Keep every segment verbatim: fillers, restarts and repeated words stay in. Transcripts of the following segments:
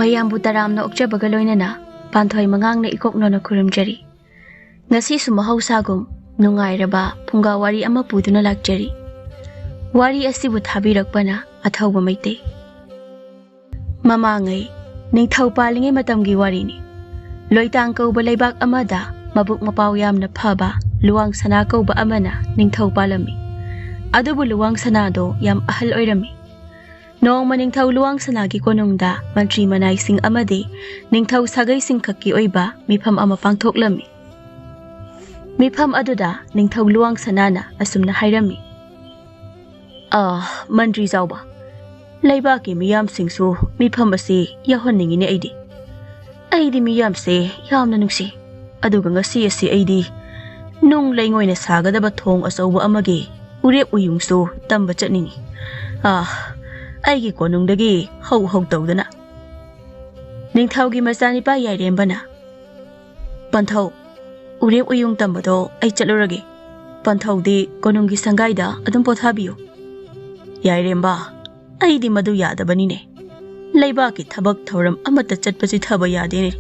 ꯃꯌꯥꯝꯕꯨ ꯇꯔꯥꯝꯅ ꯑꯣꯛꯆꯕꯒ ꯂꯣꯏꯅꯅ ꯄꯥꯟꯊꯣꯏ ꯃꯉꯥꯡꯅ ꯏꯀꯣꯛ ꯅꯣꯟꯅ ꯈꯨꯔꯨꯝꯖꯔꯤ꯫ ꯉꯁꯤꯁꯨ ꯃꯍꯧꯁꯥꯒꯨꯝ ꯅꯨꯡꯉꯥꯏꯔꯕ ꯐꯨꯡꯒꯥ ꯋꯥꯔꯤ ꯑꯃ ꯄꯨꯗꯨꯅ ꯂꯥꯛꯆꯔꯤ꯫ ꯋꯥꯔꯤ ꯑꯁꯤꯕꯨ ꯊꯥꯕꯤꯔꯛꯄꯅ ꯑꯊꯧꯕ ꯃꯩꯇꯩ꯫ ꯃꯃꯥꯡꯉꯩ ꯅꯤꯡꯊꯧ ꯄꯥꯜꯂꯤꯉꯩ ꯃꯇꯝꯒꯤ ꯋꯥꯔꯤꯅꯤ꯫ ꯂꯣꯏꯇꯥꯡ ꯀꯧꯕ ꯂꯩꯕꯥꯛ ꯑꯃꯗ ꯃꯕꯨꯛ ꯃꯄꯥꯎ ꯌꯥꯝꯅ ꯐꯕ ꯂꯨꯋꯥꯡ ꯁꯅꯥ ꯀꯧꯕ ꯑꯃꯅ ꯅꯤꯡꯊꯧ ꯄꯥꯜꯂꯝꯃꯤ꯫ ꯑꯗꯨꯕꯨ ꯂꯨꯋꯥꯡ ꯁꯅꯥꯗꯣ ꯌꯥꯝ ꯑꯍꯜ ꯑꯣꯏꯔꯝꯃꯤ꯫ ꯅꯣꯡꯃ ꯅꯤꯡꯊꯧ ꯂꯨꯋꯥꯡ ꯁꯅꯥꯒꯤ ꯀꯣꯅꯨꯡꯗ ꯃꯟꯇ꯭ꯔꯤ ꯃꯅꯥꯏꯁꯤꯡ ꯑꯃꯗꯤ ꯅꯤꯡꯊꯧ ꯁꯥꯒꯩꯁꯤꯡ ꯈꯛꯀꯤ ꯑꯣꯏꯕ ꯃꯤꯐꯝ ꯑꯃ ꯄꯥꯡꯊꯣꯛꯂꯝꯃꯤ꯫ ꯃꯤꯐꯝ ꯑꯗꯨꯗ ꯅꯤꯡꯊꯧ ꯂꯨꯋꯥꯡ ꯁꯅꯥꯅ ꯑꯁꯨꯝꯅ ꯍꯥꯏꯔꯝꯃꯤ, "ꯑꯥ, ꯃꯟꯇ꯭ꯔꯤ ꯆꯥꯎꯕ, ꯂꯩꯕꯥꯛꯀꯤ ꯃꯤꯌꯥꯝꯁꯤꯡꯁꯨ ꯃꯤꯐꯝ ꯑꯁꯤ ꯌꯥꯎꯍꯟꯅꯤꯡꯉꯤꯅꯦ ꯑꯩꯗꯤ꯫ ꯑꯩꯗꯤ ꯃꯤꯌꯥꯝꯁꯦ ꯌꯥꯝꯅ ꯅꯨꯡꯁꯤ꯫ ꯑꯗꯨꯒ ꯉꯁꯤ ꯑꯁꯤ ꯑꯩꯗꯤ ꯅꯨꯡ ꯂꯩꯉꯣꯏꯅ ꯁꯥꯒꯗꯕ ꯊꯣꯡ ꯑꯆꯧꯕ ꯑꯃꯒꯤ ꯎꯔꯦꯞ ꯎꯌꯨꯡꯁꯨ ꯇꯝꯕ ꯆꯠꯅꯤꯡꯉꯤ꯫ ꯑꯥ, ꯑꯩꯒꯤ ꯀꯣꯅꯨꯡꯗꯒꯤ ꯍꯧ ꯍꯧ ꯇꯧꯗꯅ"꯫ ꯅꯤꯡꯊꯧꯒꯤ ꯃꯆꯥꯅꯤꯄꯥ ꯌꯥꯏꯔꯦꯝꯕꯅ, "ꯄꯟꯊꯧ, ꯎꯔꯦꯞ ꯎꯌꯨꯡ ꯇꯝꯕꯗꯣ ꯑꯩ ꯆꯠꯂꯨꯔꯒꯦ꯫ ꯄꯟꯊꯧꯗꯤ ꯀꯣꯅꯨꯡꯒꯤ ꯁꯪꯒꯥꯏꯗ ꯑꯗꯨꯝ ꯄꯣꯊꯥꯕꯤꯌꯨ"꯫ "ꯌꯥꯏꯔꯦꯝꯕ, ꯑꯩꯗꯤ ꯃꯗꯨ ꯌꯥꯗꯕꯅꯤꯅꯦ꯫ ꯂꯩꯕꯥꯛꯀꯤ ꯊꯕꯛ ꯊꯧꯔꯝ ꯑꯃꯠꯇ ꯆꯠꯄ ꯆꯤꯊꯕ ꯌꯥꯗꯦꯅꯦ꯫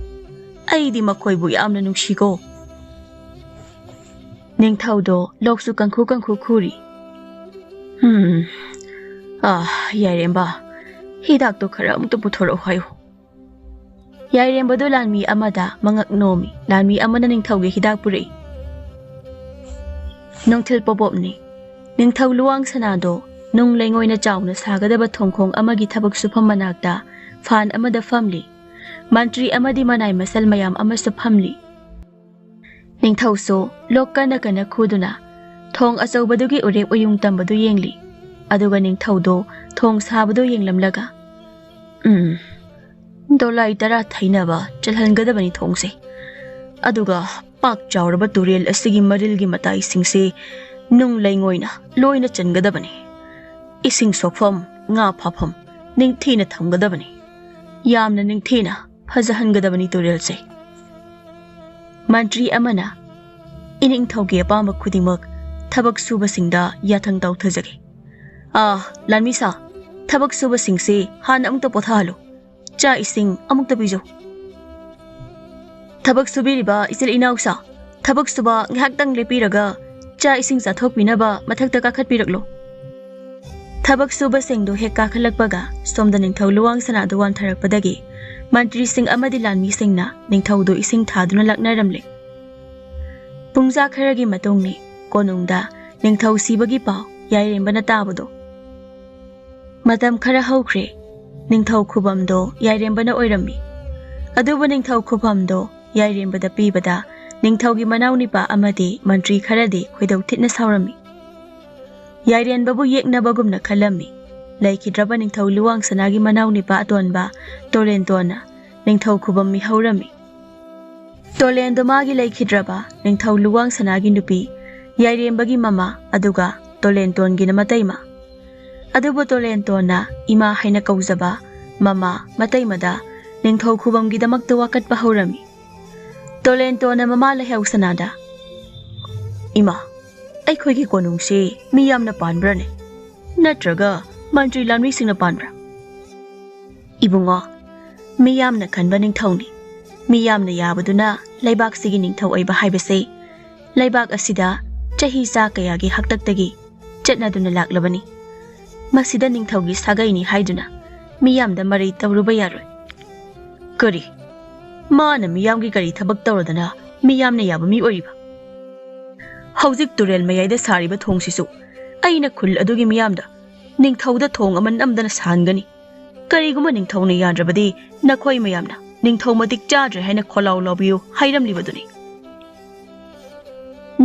ꯑꯩꯗꯤ ꯃꯈꯣꯏꯕꯨ ꯌꯥꯝꯅ ꯅꯨꯡꯁꯤꯀꯣ"꯫ ꯅꯤꯡꯊꯧꯗꯣ ꯂꯣꯛꯁꯨ ꯀꯪꯈꯨ ꯀꯪꯈꯨ ꯈꯨꯔꯤ꯫ "ꯍꯝ, ꯑꯥ, ꯌꯥꯏꯔꯦꯝꯕ, ꯍꯤꯗꯥꯛꯇꯣ ꯈꯔ ꯑꯃꯨꯛꯇ ꯄꯨꯊꯣꯔꯛꯎ ꯍꯥꯏꯌꯨ"꯫ ꯌꯥꯏꯔꯦꯝꯕꯗꯨ ꯂꯥꯟꯃꯤ ꯑꯃꯗ ꯃꯉꯛ ꯅꯣꯝꯃꯤ꯫ ꯂꯥꯟꯃꯤ ꯑꯃꯅ ꯅꯤꯡꯊꯧꯒꯤ ꯍꯤꯗꯥꯛ ꯄꯨꯔꯛꯏ꯫ ꯅꯨꯡꯊꯤꯜ ꯄꯣꯄꯣꯞꯅꯤ꯫ ꯅꯤꯡꯊꯧ ꯂꯨꯋꯥꯡ ꯁꯅꯥꯗꯣ ꯅꯨꯡ ꯂꯩꯉꯣꯏꯅ ꯆꯥꯎꯅ ꯁꯥꯒꯗꯕ ꯊꯣꯡꯈꯣꯡ ꯑꯃꯒꯤ ꯊꯕꯛ ꯁꯨꯐꯝ ꯃꯅꯥꯛꯇ ꯐꯥꯟ ꯑꯃꯗ ꯐꯝꯂꯤ꯫ ꯃꯟꯇ꯭ꯔꯤ ꯑꯃꯗꯤ ꯃꯅꯥꯏ ꯃꯁꯜ ꯃꯌꯥꯝ ꯑꯃꯁꯨ ꯐꯝꯂꯤ꯫ ꯅꯤꯡꯊꯧꯁꯨ ꯂꯣꯛ ꯀꯟꯅ ꯀꯟꯅ ꯈꯨꯗꯨꯅ ꯊꯣꯡ ꯑꯆꯧꯕꯗꯨꯒꯤ ꯎꯔꯦꯞ ꯎꯌꯨꯡ ꯇꯝꯕꯗꯨ ꯌꯦꯡꯂꯤ꯫ ꯑꯗꯨꯒ ꯅꯤꯡꯊꯧꯗꯣ ꯊꯣꯡ ꯁꯥꯕꯗꯨ ꯌꯦꯡꯂꯝꯂꯒ, "ꯎꯝ, ꯗꯣꯂꯥꯏ ꯇꯔꯥ ꯊꯩꯅꯕ ꯆꯜꯍꯟꯒꯗꯕꯅꯤ ꯊꯣꯡꯁꯦ꯫ ꯑꯗꯨꯒ ꯄꯥꯛ ꯆꯥꯎꯔꯕ ꯇꯨꯔꯦꯜ ꯑꯁꯤꯒꯤ ꯃꯔꯤꯜꯒꯤ ꯃꯇꯥꯏꯁꯤꯡꯁꯦ ꯅꯨꯡ ꯂꯩꯉꯣꯏꯅ ꯂꯣꯏꯅ ꯆꯟꯒꯗꯕꯅꯤ꯫ ꯏꯁꯤꯡ ꯁꯣꯛꯐꯝ, ꯉꯥ ꯐꯥꯐꯝ ꯅꯤꯡꯊꯤꯅ ꯊꯝꯒꯗꯕꯅꯤ꯫ ꯌꯥꯝꯅ ꯅꯤꯡꯊꯤꯅ ꯐꯖꯍꯟꯒꯗꯕꯅꯤ ꯇꯨꯔꯦꯜꯁꯦ"꯫ ꯃꯟꯇ꯭ꯔꯤ ꯑꯃꯅ, "ꯏꯅꯤꯡꯊꯧꯒꯤ ꯑꯄꯥꯝꯕ ꯈꯨꯗꯤꯡꯃꯛ ꯊꯕꯛ ꯁꯨꯕꯁꯤꯡꯗ ꯌꯥꯊꯪ ꯇꯧꯊꯖꯒꯦ꯫ ꯑꯥ, ꯂꯥꯟꯃꯤ ꯁꯥ, ꯊꯕꯛ ꯁꯨꯕꯁꯤꯡꯁꯤ ꯍꯥꯟꯅ ꯑꯃꯨꯛꯇ ꯄꯣꯊꯥꯍꯜꯂꯨ꯫ ꯆꯥꯛ ꯏꯁꯤꯡ ꯑꯃꯨꯛꯇ ꯄꯤꯖꯧ꯫ ꯊꯕꯛ ꯁꯨꯕꯤꯔꯤꯕ ꯏꯆꯤꯜ ꯏꯅꯥꯎꯁꯥ, ꯊꯕꯛ ꯁꯨꯕ ꯉꯥꯏꯍꯥꯛꯇꯪ ꯂꯦꯞꯄꯤꯔꯒ ꯆꯥꯛ ꯏꯁꯤꯡ ꯆꯥꯊꯣꯛꯄꯤꯅꯕ ꯃꯊꯛꯇ ꯀꯥꯈꯠꯄꯤꯔꯛꯂꯣ꯫ ꯊꯕꯛ ꯁꯨꯕꯁꯤꯡꯗꯨ ꯍꯦꯛ ꯀꯥꯈꯠꯂꯛꯄꯒ ꯁꯣꯝꯗ ꯅꯤꯡꯊꯧ ꯂꯨꯋꯥꯡ ꯁꯅꯥꯗꯨ ꯋꯥꯟꯊꯔꯛꯄꯗꯒꯤ ꯃꯟꯇ꯭ꯔꯤꯁꯤꯡ ꯑꯃꯗꯤ ꯂꯥꯟꯃꯤꯁꯤꯡꯅ ꯅꯤꯡꯊꯧꯗꯨ ꯏꯁꯤꯡ ꯊꯥꯗꯨꯅ ꯂꯥꯛꯅꯔꯝꯂꯦ꯫ ꯄꯨꯡꯖꯥ ꯈꯔꯒꯤ ꯃꯇꯨꯡꯅꯤ ꯀꯣꯅꯨꯡꯗ ꯅꯤꯡꯊꯧ ꯁꯤꯕꯒꯤ ꯄꯥꯎ ꯌꯥꯏꯔꯦꯝꯕꯅ ꯇꯥꯕꯗꯣ꯫ ꯃꯇꯝ ꯈꯔ ꯍꯧꯈ꯭ꯔꯦ꯫ ꯅꯤꯡꯊꯧ ꯈꯨꯕꯝꯗꯣ ꯌꯥꯏꯔꯦꯝꯕꯅ ꯑꯣꯏꯔꯝꯃꯤ꯫ ꯑꯗꯨꯕꯨ ꯅꯤꯡꯊꯧ ꯈꯨꯕꯝꯗꯣ ꯌꯥꯏꯔꯦꯝꯕꯗ ꯄꯤꯕꯗ ꯅꯤꯡꯊꯧꯒꯤ ꯃꯅꯥꯎ ꯅꯤꯄꯥ ꯑꯃꯗꯤ ꯃꯟꯇ꯭ꯔꯤ ꯈꯔꯗꯤ ꯈꯣꯏꯗꯧ ꯊꯤꯅ ꯁꯥꯎꯔꯝꯃꯤ꯫ ꯌꯥꯏꯔꯦꯟꯕꯕꯨ ꯌꯦꯛꯅꯕꯒꯨꯝꯅ ꯈꯜꯂꯝꯃꯤ꯫ ꯂꯩꯈꯤꯗ꯭ꯔꯕ ꯅꯤꯡꯊꯧ ꯂꯨꯋꯥꯡ ꯁꯅꯥꯒꯤ ꯃꯅꯥꯎ ꯅꯤꯄꯥ ꯑꯇꯣꯟꯕ ꯇꯣꯂꯦꯟꯇꯣꯟꯅ ꯅꯤꯡꯊꯧ ꯈꯨꯕꯝ ꯃꯤꯍꯧꯔꯝꯃꯤ꯫ ꯇꯣꯂꯦꯟꯗꯣ ꯃꯥꯒꯤ ꯂꯩꯈꯤꯗ꯭ꯔꯕ ꯅꯤꯡꯊꯧ ꯂꯨꯋꯥꯡ ꯁꯅꯥꯒꯤ ꯅꯨꯄꯤ ꯌꯥꯏꯔꯦꯝꯕꯒꯤ ꯃꯃꯥ ꯑꯗꯨꯒ ꯇꯣꯂꯦꯟꯇꯣꯟꯒꯤꯅ ꯃꯇꯩꯃ꯫ ꯑꯗꯨꯕꯨ ꯇꯣꯂꯦꯟꯇꯣꯟꯅ ꯏꯃꯥ ꯍꯥꯏꯅ ꯀꯧꯖꯕ ꯃꯃꯥ ꯃꯇꯩꯃꯗ ꯅꯤꯡꯊꯧ ꯈꯨꯕꯝꯒꯤꯗꯃꯛꯇ ꯋꯥꯀꯠꯄ ꯍꯧꯔꯝꯃꯤ꯫ ꯇꯣꯂꯦꯟꯇꯣꯟꯅ ꯃꯃꯥ ꯂꯩꯍꯧ ꯁꯅꯥꯗ, "ꯏꯃꯥ, ꯑꯩꯈꯣꯏꯒꯤ ꯀꯣꯅꯨꯡꯁꯤ ꯃꯤ ꯌꯥꯝꯅ ꯄꯥꯟꯕ꯭ꯔꯅꯦ? ꯅꯠꯇ꯭ꯔꯒ ꯃꯟꯇ꯭ꯔꯤ ꯂꯥꯟꯃꯤꯁꯤꯡꯅ ꯄꯥꯟꯕ꯭ꯔꯥ?" "ꯏꯕꯨꯡꯉꯣ, ꯃꯤꯌꯥꯝꯅ ꯈꯟꯕ ꯅꯤꯡꯊꯧꯅꯤ꯫ ꯃꯤꯌꯥꯝꯅ ꯌꯥꯕꯗꯨꯅ ꯂꯩꯕꯥꯛꯁꯤꯒꯤ ꯅꯤꯡꯊꯧ ꯑꯣꯏꯕ ꯍꯥꯏꯕꯁꯤ ꯂꯩꯕꯥꯛ ꯑꯁꯤꯗ ꯆꯍꯤ ꯆꯥ ꯀꯌꯥꯒꯤ ꯍꯥꯛꯇꯛꯇꯒꯤ ꯆꯠꯅꯗꯨꯅ ꯂꯥꯛꯂꯕꯅꯤ꯫ ꯃꯁꯤꯗ ꯅꯤꯡꯊꯧꯒꯤ ꯁꯥꯒꯩꯅꯤ ꯍꯥꯏꯗꯨꯅ ꯃꯤꯌꯥꯝꯗ ꯃꯔꯩ ꯇꯧꯔꯨꯕ ꯌꯥꯔꯣꯏ꯫" "ꯀꯔꯤ? ꯃꯥꯅ ꯃꯤꯌꯥꯝꯒꯤ ꯀꯔꯤ ꯊꯕꯛ ꯇꯧꯔꯗꯅ ꯃꯤꯌꯥꯝꯅ ꯌꯥꯕ ꯃꯤ ꯑꯣꯏꯔꯤꯕ? ꯍꯧꯖꯤꯛ ꯇꯨꯔꯦꯜ ꯃꯌꯥꯏꯗ ꯁꯥꯔꯤꯕ ꯊꯣꯡꯁꯤꯁꯨ ꯑꯩꯅ ꯈꯨꯜ ꯑꯗꯨꯒꯤ ꯃꯤꯌꯥꯝꯗ ꯅꯤꯡꯊꯧꯗ ꯊꯣꯡ ꯑꯃ ꯅꯝꯗꯅ ꯁꯥꯍꯟꯒꯅꯤ꯫ ꯀꯔꯤꯒꯨꯝꯕ ꯅꯤꯡꯊꯧꯅ ꯌꯥꯗ꯭ꯔꯕꯗꯤ ꯅꯈꯣꯏ ꯃꯌꯥꯝꯅ ꯅꯤꯡꯊꯧ ꯃꯇꯤꯛ ꯆꯥꯗ꯭ꯔꯦ ꯍꯥꯏꯅ ꯈꯣꯜꯂꯥꯎ ꯂꯥꯎꯕꯤꯌꯨ ꯍꯥꯏꯔꯝꯂꯤꯕꯗꯨꯅꯤ꯫"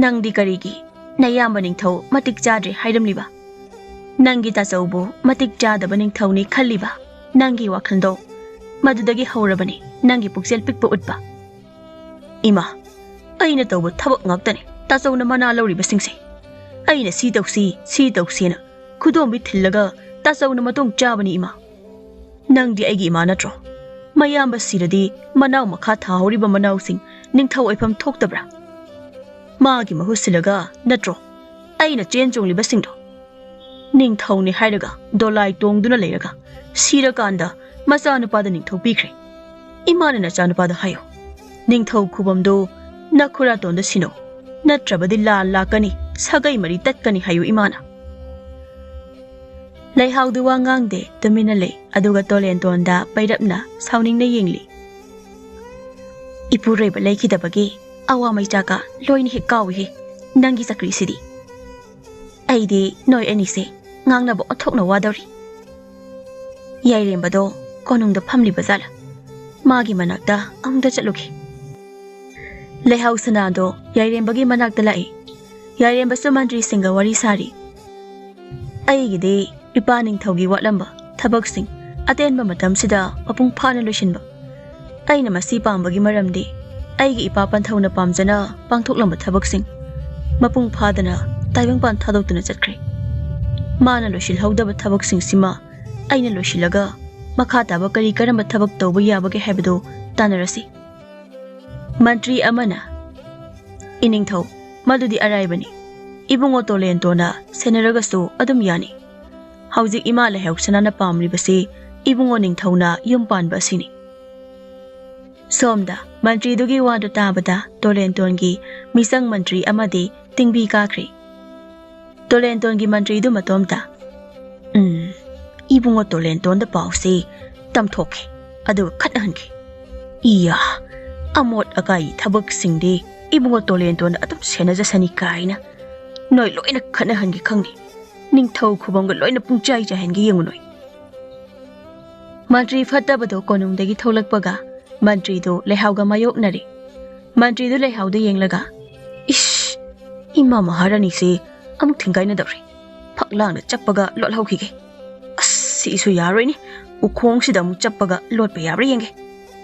"ꯅꯪꯗꯤ ꯀꯔꯤꯒꯤ ꯅꯌꯥꯝꯕ ꯅꯤꯡꯊꯧ ꯃꯇꯤꯛ ꯆꯥꯗ꯭ꯔꯦ ꯍꯥꯏꯔꯝꯂꯤꯕ? ꯅꯪꯒꯤ ꯇꯥꯆꯧꯕꯨ ꯃꯇꯤꯛ ꯆꯥꯗꯕ ꯅꯤꯡꯊꯧꯅꯤ ꯈꯜꯂꯤꯕ? ꯅꯪꯒꯤ ꯋꯥꯈꯜꯗꯣ ꯃꯗꯨꯗꯒꯤ ꯍꯧꯔꯕꯅꯤ, ꯅꯪꯒꯤ ꯄꯨꯛꯆꯦꯜ ꯄꯤꯛꯄ ꯎꯠꯄ꯫" "ꯏꯃꯥ, ꯑꯩꯅ ꯇꯧꯕ ꯊꯕꯛ ꯉꯥꯛꯇꯅꯤ ꯇꯥꯆꯧꯅ ꯃꯅꯥ ꯂꯧꯔꯤꯕꯁꯤꯡꯁꯦ꯫ ꯑꯩꯅ ꯁꯤ ꯇꯧꯁꯤ, ꯁꯤ ꯇꯧꯁꯤꯅ ꯈꯨꯗꯣꯝꯕꯤ ꯊꯤꯜꯂꯒ ꯇꯥꯆꯧꯅ ꯃꯇꯣꯡ ꯆꯥꯕꯅꯤ ꯏꯃꯥ꯫ ꯅꯪꯗꯤ ꯑꯩꯒꯤ ꯏꯃꯥ ꯅꯠꯇ꯭ꯔꯣ? ꯃꯌꯥꯝꯕ ꯁꯤꯔꯗꯤ ꯃꯅꯥꯎ ꯃꯈꯥ ꯊꯥꯍꯧꯔꯤꯕ ꯃꯅꯥꯎꯁꯤꯡ ꯅꯤꯡꯊꯧ ꯑꯣꯏꯐꯝ ꯊꯣꯛꯇꯕ꯭ꯔꯥ? ꯃꯥꯒꯤ ꯃꯍꯨꯠ ꯁꯤꯜꯂꯒ ꯅꯠꯇ꯭ꯔꯣ ꯑꯩꯅ ꯆꯦꯟ ꯆꯣꯡꯂꯤꯕꯁꯤꯡꯗꯣ? ꯅꯤꯡꯊꯧꯅꯤ ꯍꯥꯏꯔꯒ ꯗꯣꯂꯥꯏ ꯇꯣꯡꯗꯨꯅ ꯂꯩꯔꯒ ꯁꯤꯔꯀꯥꯟꯗ ꯃꯆꯥꯅꯨꯄꯥꯗ ꯅꯤꯡꯊꯧ ꯄꯤꯈ꯭ꯔꯦ꯫ ꯏꯃꯥꯅ ꯅꯆꯥꯅꯨꯄꯥꯗ ꯍꯥꯏꯌꯨ, ꯅꯤꯡꯊꯧ ꯈꯨꯕꯝꯗꯣ ꯅꯈꯨꯔꯥꯇꯣꯟꯗ ꯁꯤꯟꯅꯧ, ꯅꯠꯇ꯭ꯔꯕꯗꯤ ꯂꯥꯟ ꯂꯥꯛꯀꯅꯤ, ꯁꯥꯒꯩ ꯃꯔꯤ ꯇꯠꯀꯅꯤ ꯍꯥꯏꯌꯨ ꯏꯃꯥꯅ꯫ ꯂꯩꯍꯥꯎꯗꯨ ꯋꯥ ꯉꯥꯡꯗꯦ, ꯇꯨꯃꯤꯟꯅ ꯂꯩ꯫ ꯑꯗꯨꯒ ꯇꯣꯂꯦꯟꯇꯣꯟꯗ ꯄꯩꯔꯞꯅ ꯁꯥꯎꯅꯤꯡꯅ ꯌꯦꯡꯂꯤ꯫ "ꯏꯄꯨꯔꯣꯏꯕ ꯂꯩꯈꯤꯗꯕꯒꯤ ꯑꯋꯥ ꯃꯩꯆꯥꯛꯀ ꯂꯣꯏꯅ ꯍꯦꯛ ꯀꯥꯎꯏꯍꯦ, ꯅꯪꯒꯤ ꯆꯀ꯭ꯔꯤꯁꯤꯗꯤ꯫ ꯑꯩꯗꯤ ꯅꯣꯏ ꯑꯅꯤꯁꯦ ꯉꯥꯡꯅꯕ ꯑꯣꯟꯊꯣꯛꯅ ꯋꯥꯗꯧꯔꯤ꯫ ꯌꯥꯏꯔꯦꯝꯕꯗꯣ ꯀꯣꯅꯨꯡꯗ ꯐꯝꯂꯤꯕ ꯖꯥꯠꯂ? ꯃꯥꯒꯤ ꯃꯅꯥꯛꯇ ꯑꯃꯨꯛꯇ ꯆꯠꯂꯨꯒꯦ꯫" ꯂꯩꯍꯥꯎ ꯁꯅꯥꯗꯣ ꯌꯥꯏꯔꯦꯝꯕꯒꯤ ꯃꯅꯥꯛꯇ ꯂꯥꯛꯏ꯫ ꯌꯥꯏꯔꯦꯝꯕꯁꯨ ꯃꯟꯇ꯭ꯔꯤꯁꯤꯡꯒ ꯋꯥꯔꯤ ꯁꯥꯔꯤ꯫ "ꯑꯩꯒꯤꯗꯤ ꯏꯄꯥ ꯅꯤꯡꯊꯧꯒꯤ ꯋꯥꯠꯂꯝꯕ ꯊꯕꯛꯁꯤꯡ ꯑꯇꯦꯟꯕ ꯃꯇꯝꯁꯤꯗ ꯃꯄꯨꯡ ꯐꯥꯅ ꯂꯣꯏꯁꯤꯟꯕ꯫ ꯑꯩꯅ ꯃꯁꯤ ꯄꯥꯝꯕꯒꯤ ꯃꯔꯝꯗꯤ ꯑꯩꯒꯤ ꯏꯄꯥ ꯄꯟꯊꯧꯅ ꯄꯥꯝꯖꯅ ꯄꯥꯡꯊꯣꯛꯂꯝꯕ ꯊꯕꯛꯁꯤꯡ ꯃꯄꯨꯡ ꯐꯥꯗꯅ ꯇꯥꯏꯕꯪꯄꯥꯟ ꯊꯥꯗꯣꯛꯇꯨꯅ ꯆꯠꯈ꯭ꯔꯦ꯫ ꯃꯥꯅ ꯂꯣꯏꯁꯤꯜꯍꯧꯗꯕ ꯊꯕꯛꯁꯤꯡꯁꯤꯃ ꯑꯩꯅ ꯂꯣꯏꯁꯤꯜꯂꯒ ꯃꯈꯥ ꯇꯥꯕ ꯀꯔꯤ ꯀꯔꯝꯕ ꯊꯕꯛ ꯇꯧꯕ ꯌꯥꯕꯒꯦ ꯍꯥꯏꯕꯗꯨ ꯇꯥꯟꯅꯔꯁꯤ꯫" ꯃꯟꯇ꯭ꯔꯤ ꯑꯃꯅ, "ꯏꯅꯤꯡꯊꯧ, ꯃꯗꯨꯗꯤ ꯑꯔꯥꯏꯕꯅꯤ꯫ ꯏꯕꯨꯡꯉꯣ ꯇꯣꯂꯦꯟꯇꯣꯅ ꯁꯦꯟꯅꯔꯒꯁꯨ ꯑꯗꯨꯝ ꯌꯥꯅꯤ꯫ ꯍꯧꯖꯤꯛ ꯏꯃꯥ ꯂꯩꯍꯧ ꯁꯅꯥꯅ ꯄꯥꯝꯂꯤꯕꯁꯤ ꯏꯕꯨꯡꯉꯣ ꯅꯤꯡꯊꯧꯅ ꯌꯨꯝ ꯄꯥꯟꯕ ꯑꯁꯤꯅꯤ꯫" ꯁꯣꯝꯗ ꯃꯟꯇ꯭ꯔꯤꯗꯨꯒꯤ ꯋꯥꯗꯨ ꯇꯥꯕꯗ ꯇꯣꯂꯦꯟꯇꯣꯟꯒꯤ ꯃꯤꯆꯪ ꯃꯟꯇ꯭ꯔꯤ ꯑꯃꯗꯤ ꯇꯤꯡꯕꯤ ꯀꯥꯈ꯭ꯔꯦ꯫ ꯇꯣꯂꯦꯟꯇꯣꯟꯒꯤ ꯃꯟꯇ꯭ꯔꯤꯗꯨ ꯃꯇꯣꯝꯇ, "ꯎꯝ, ꯏꯕꯨꯡꯉꯣ ꯇꯣꯂꯦꯟꯇꯣꯟꯗ ꯄꯥꯎꯁꯤ ꯇꯝꯊꯣꯛꯀꯦ, ꯑꯗꯨꯒ ꯈꯠꯅꯍꯟꯒꯦ꯫ ꯏꯌꯥ, ꯑꯃꯣꯠ ꯑꯀꯥꯏ ꯊꯕꯛꯁꯤꯡꯗꯤ ꯏꯕꯨꯡꯉꯣ ꯇꯣꯂꯦꯟꯇꯣꯟꯗ ꯑꯗꯨꯝ ꯁꯦꯟꯅꯖꯁꯅꯤ ꯀꯥꯏꯅ꯫ ꯅꯣꯏ ꯂꯣꯏꯅ ꯈꯠꯅꯍꯟꯒꯦ ꯈꯪꯅꯤ꯫ ꯅꯤꯡꯊꯧ ꯈꯨꯕꯝꯒ ꯂꯣꯏꯅ ꯄꯨꯡꯆꯥꯏ ꯆꯥꯏꯍꯟꯒꯦ ꯌꯦꯡꯉꯨ ꯅꯣꯏ꯫" ꯃꯟꯇ꯭ꯔꯤ ꯐꯠꯇꯕꯗꯣ ꯀꯣꯅꯨꯡꯗꯒꯤ ꯊꯣꯛꯂꯛꯄꯒ ꯃꯟꯇ꯭ꯔꯤꯗꯨ ꯂꯩꯍꯥꯎꯒ ꯃꯥꯌꯣꯛꯅꯔꯦ꯫ ꯃꯟꯇ꯭ꯔꯤꯗꯨ ꯂꯩꯍꯥꯎꯗ ꯌꯦꯡꯂꯒ, "ꯏꯁ, ꯏꯃꯥ ꯃꯍꯥꯔꯥꯅꯤꯁꯦ ꯑꯃꯨꯛ ꯊꯤꯡꯒꯥꯏꯅꯗꯧꯔꯦ꯫ ꯐꯛꯂꯥꯡꯗ ꯆꯞꯄꯒ ꯂꯣꯠꯍꯧꯈꯤꯒꯦ꯫ ꯑꯁ, ꯁꯤꯁꯨ ꯌꯥꯔꯣꯏꯅꯦ꯫ ꯎꯈꯣꯡꯁꯤꯗ ꯑꯃꯨꯛ ꯆꯞꯄꯒ ꯂꯣꯠꯄ ꯌꯥꯕ꯭ꯔꯥ ꯌꯦꯡꯒꯦ꯫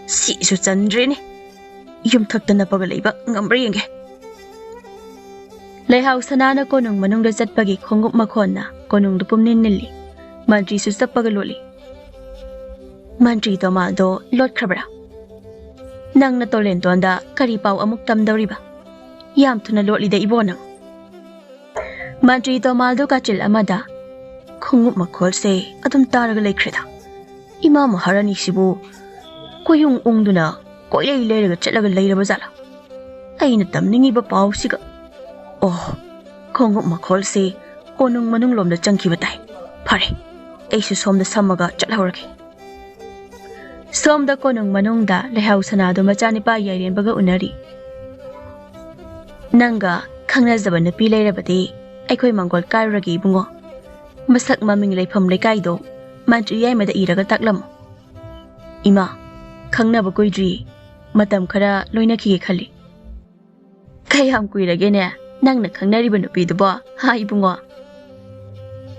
ꯁꯤꯁꯨ ꯆꯟꯗ꯭ꯔꯦꯅꯦ꯫ ꯌꯨꯝꯊꯛꯇ ꯅꯞꯄꯒ ꯂꯩꯕ ꯉꯝꯕ꯭ꯔꯥ ꯌꯦꯡꯒꯦ꯫" ꯂꯩꯍꯥꯎ ꯁꯅꯥꯅ ꯀꯣꯅꯨꯡ ꯃꯅꯨꯡꯗ ꯆꯠꯄꯒꯤ ꯈꯣꯡꯎꯞ ꯃꯈꯣꯟꯅ ꯀꯣꯅꯨꯡꯗꯨ ꯄꯨꯝꯅꯤꯟ ꯅꯤꯜꯂꯤ꯫ ꯃꯟꯇ꯭ꯔꯤꯁꯨ ꯆꯞꯄꯒ ꯂꯣꯠꯂꯤ꯫ "ꯃꯟꯇ꯭ꯔꯤ ꯇꯣꯃꯥꯜꯗꯣ ꯂꯣꯠꯈ꯭ꯔꯕ꯭ꯔꯥ? ꯅꯪꯅ ꯇꯣꯂꯦꯟꯇꯣꯟꯗ ꯀꯔꯤ ꯄꯥꯎ ꯑꯃꯨꯛ ꯇꯝꯗꯧꯔꯤꯕ? ꯌꯥꯝ ꯊꯨꯅ ꯂꯣꯠꯂꯤꯗ ꯏꯕꯣ ꯅꯪ꯫" ꯃꯟꯇ꯭ꯔꯤ ꯇꯣꯃꯥꯜꯗꯣ ꯀꯥꯆꯤꯜ ꯑꯃꯗ, "ꯈꯣꯡꯎꯞ ꯃꯈꯣꯜꯁꯦ ꯑꯗꯨꯝ ꯇꯥꯔꯒ ꯂꯩꯈ꯭ꯔꯦꯗ꯫ ꯏꯃꯥ ꯃꯍꯥꯔꯥꯅꯤꯁꯤꯕꯨ ꯀꯣꯏꯌꯨꯡ ꯎꯪꯗꯨꯅ ꯀꯣꯏꯂꯩ ꯂꯩꯔꯒ ꯆꯠꯂꯒ ꯂꯩꯔꯕ ꯖꯥꯠꯂꯥ? ꯑꯩꯅ ꯇꯝꯅꯤꯡꯉꯤꯕ ꯄꯥꯎꯁꯤꯒ꯫ ꯑꯣ, ꯈꯣꯡꯎꯞ ꯃꯈꯣꯜꯁꯦ ꯀꯣꯅꯨꯡ ꯃꯅꯨꯡ ꯂꯣꯝꯗ ꯆꯪꯈꯤꯕ ꯇꯥꯏ꯫ ꯐꯔꯦ, ꯑꯩꯁꯨ ꯁꯣꯝꯗ ꯁꯝꯃꯒ ꯆꯠꯍꯧꯔꯒꯦ꯫ ꯁꯣꯝꯗ ꯀꯣꯅꯨꯡ ꯃꯅꯨꯡꯗ ꯂꯩꯍꯥꯎ ꯁꯅꯥꯗꯣ ꯃꯆꯥꯅꯤꯄꯥ ꯌꯥꯏꯔꯦꯝꯕꯒ ꯎꯅꯔꯤ꯫ "ꯅꯪꯒ ꯈꯪꯅꯖꯕ ꯅꯨꯄꯤ ꯂꯩꯔꯕꯗꯤ ꯑꯩꯈꯣꯏ ꯃꯪꯒꯣꯜ ꯀꯥꯏꯔꯨꯔꯒꯦ ꯏꯕꯨꯡꯉꯣ꯫ ꯃꯁꯛ ꯃꯃꯤꯡ ꯂꯩꯐꯝ ꯂꯩꯀꯥꯏꯗꯣ ꯃꯟꯇ꯭ꯔꯤ ꯌꯥꯏꯃꯗ ꯏꯔꯒ ꯇꯥꯛꯂꯝꯃꯨ꯫" "ꯏꯃꯥ, ꯈꯪꯅꯕ ꯀꯨꯏꯗ꯭ꯔꯤ, ꯃꯇꯝ ꯈꯔ ꯂꯣꯏꯅꯈꯤꯒꯦ ꯈꯜꯂꯤ꯫" "ꯀꯌꯥꯝ ꯀꯨꯏꯔꯒꯦꯅꯦ ꯅꯪꯅ ꯈꯪꯅꯔꯤꯕ ꯅꯨꯄꯤꯗꯨꯕꯣ, ꯍꯥ ꯏꯕꯨꯡꯉꯣ?"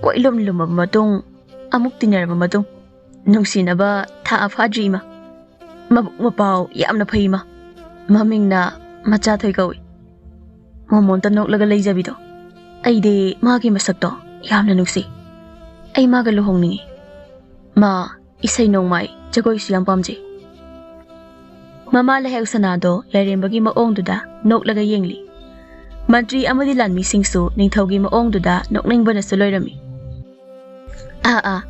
"ꯀꯣꯏꯂꯨꯝ ꯂꯨꯝꯃꯕ ꯃꯇꯨꯡ, ꯑꯃꯨꯛ ꯇꯤꯟꯅꯔꯕ ꯃꯇꯨꯡ, ꯅꯨꯡꯁꯤꯅꯕ ꯊꯥ ꯐꯥꯗ꯭ꯔꯤ ꯏꯃꯥ꯫ ꯃꯕꯨꯛ ꯃꯄꯥꯎ ꯌꯥꯝꯅ ꯐꯩ ꯏꯃꯥ꯫ ꯃꯃꯤꯡꯅ ꯃꯆꯥꯊꯣꯏ ꯀꯧꯏ꯫ ꯃꯣꯃꯣꯟꯇ ꯅꯣꯛꯂꯒ ꯂꯩꯖꯕꯤꯗꯣ꯫ ꯑꯩꯗꯤ ꯃꯥꯒꯤ ꯃꯁꯛꯇꯣ ꯌꯥꯝꯅ ꯅꯨꯡꯁꯤ꯫ ꯑꯩ ꯃꯥꯒ ꯂꯨꯍꯣꯡꯅꯤꯡꯏ꯫ ꯃꯥ ꯏꯁꯩ ꯅꯣꯡꯃꯥꯏ, ꯖꯒꯣꯏꯁꯨ ꯌꯥꯝ ꯄꯥꯝꯖꯩ꯫" ꯃꯃꯥ ꯂꯩꯍꯥꯎ ꯁꯅꯥꯗꯣ ꯌꯥꯏꯔꯦꯝꯕꯒꯤ ꯃꯑꯣꯡꯗꯨꯗ ꯅꯣꯛꯂꯒ ꯌꯦꯡꯂꯤ꯫ ꯃꯟꯇ꯭ꯔꯤ ꯑꯃꯗꯤ ꯂꯥꯟꯃꯤꯁꯤꯡꯁꯨ ꯅꯤꯡꯊꯧꯒꯤ ꯃꯑꯣꯡꯗꯨꯗ ꯅꯣꯛꯅꯤꯡꯕꯅꯁꯨ ꯂꯣꯏꯔꯝꯃꯤ꯫ "ꯑꯥ, ꯑꯥ,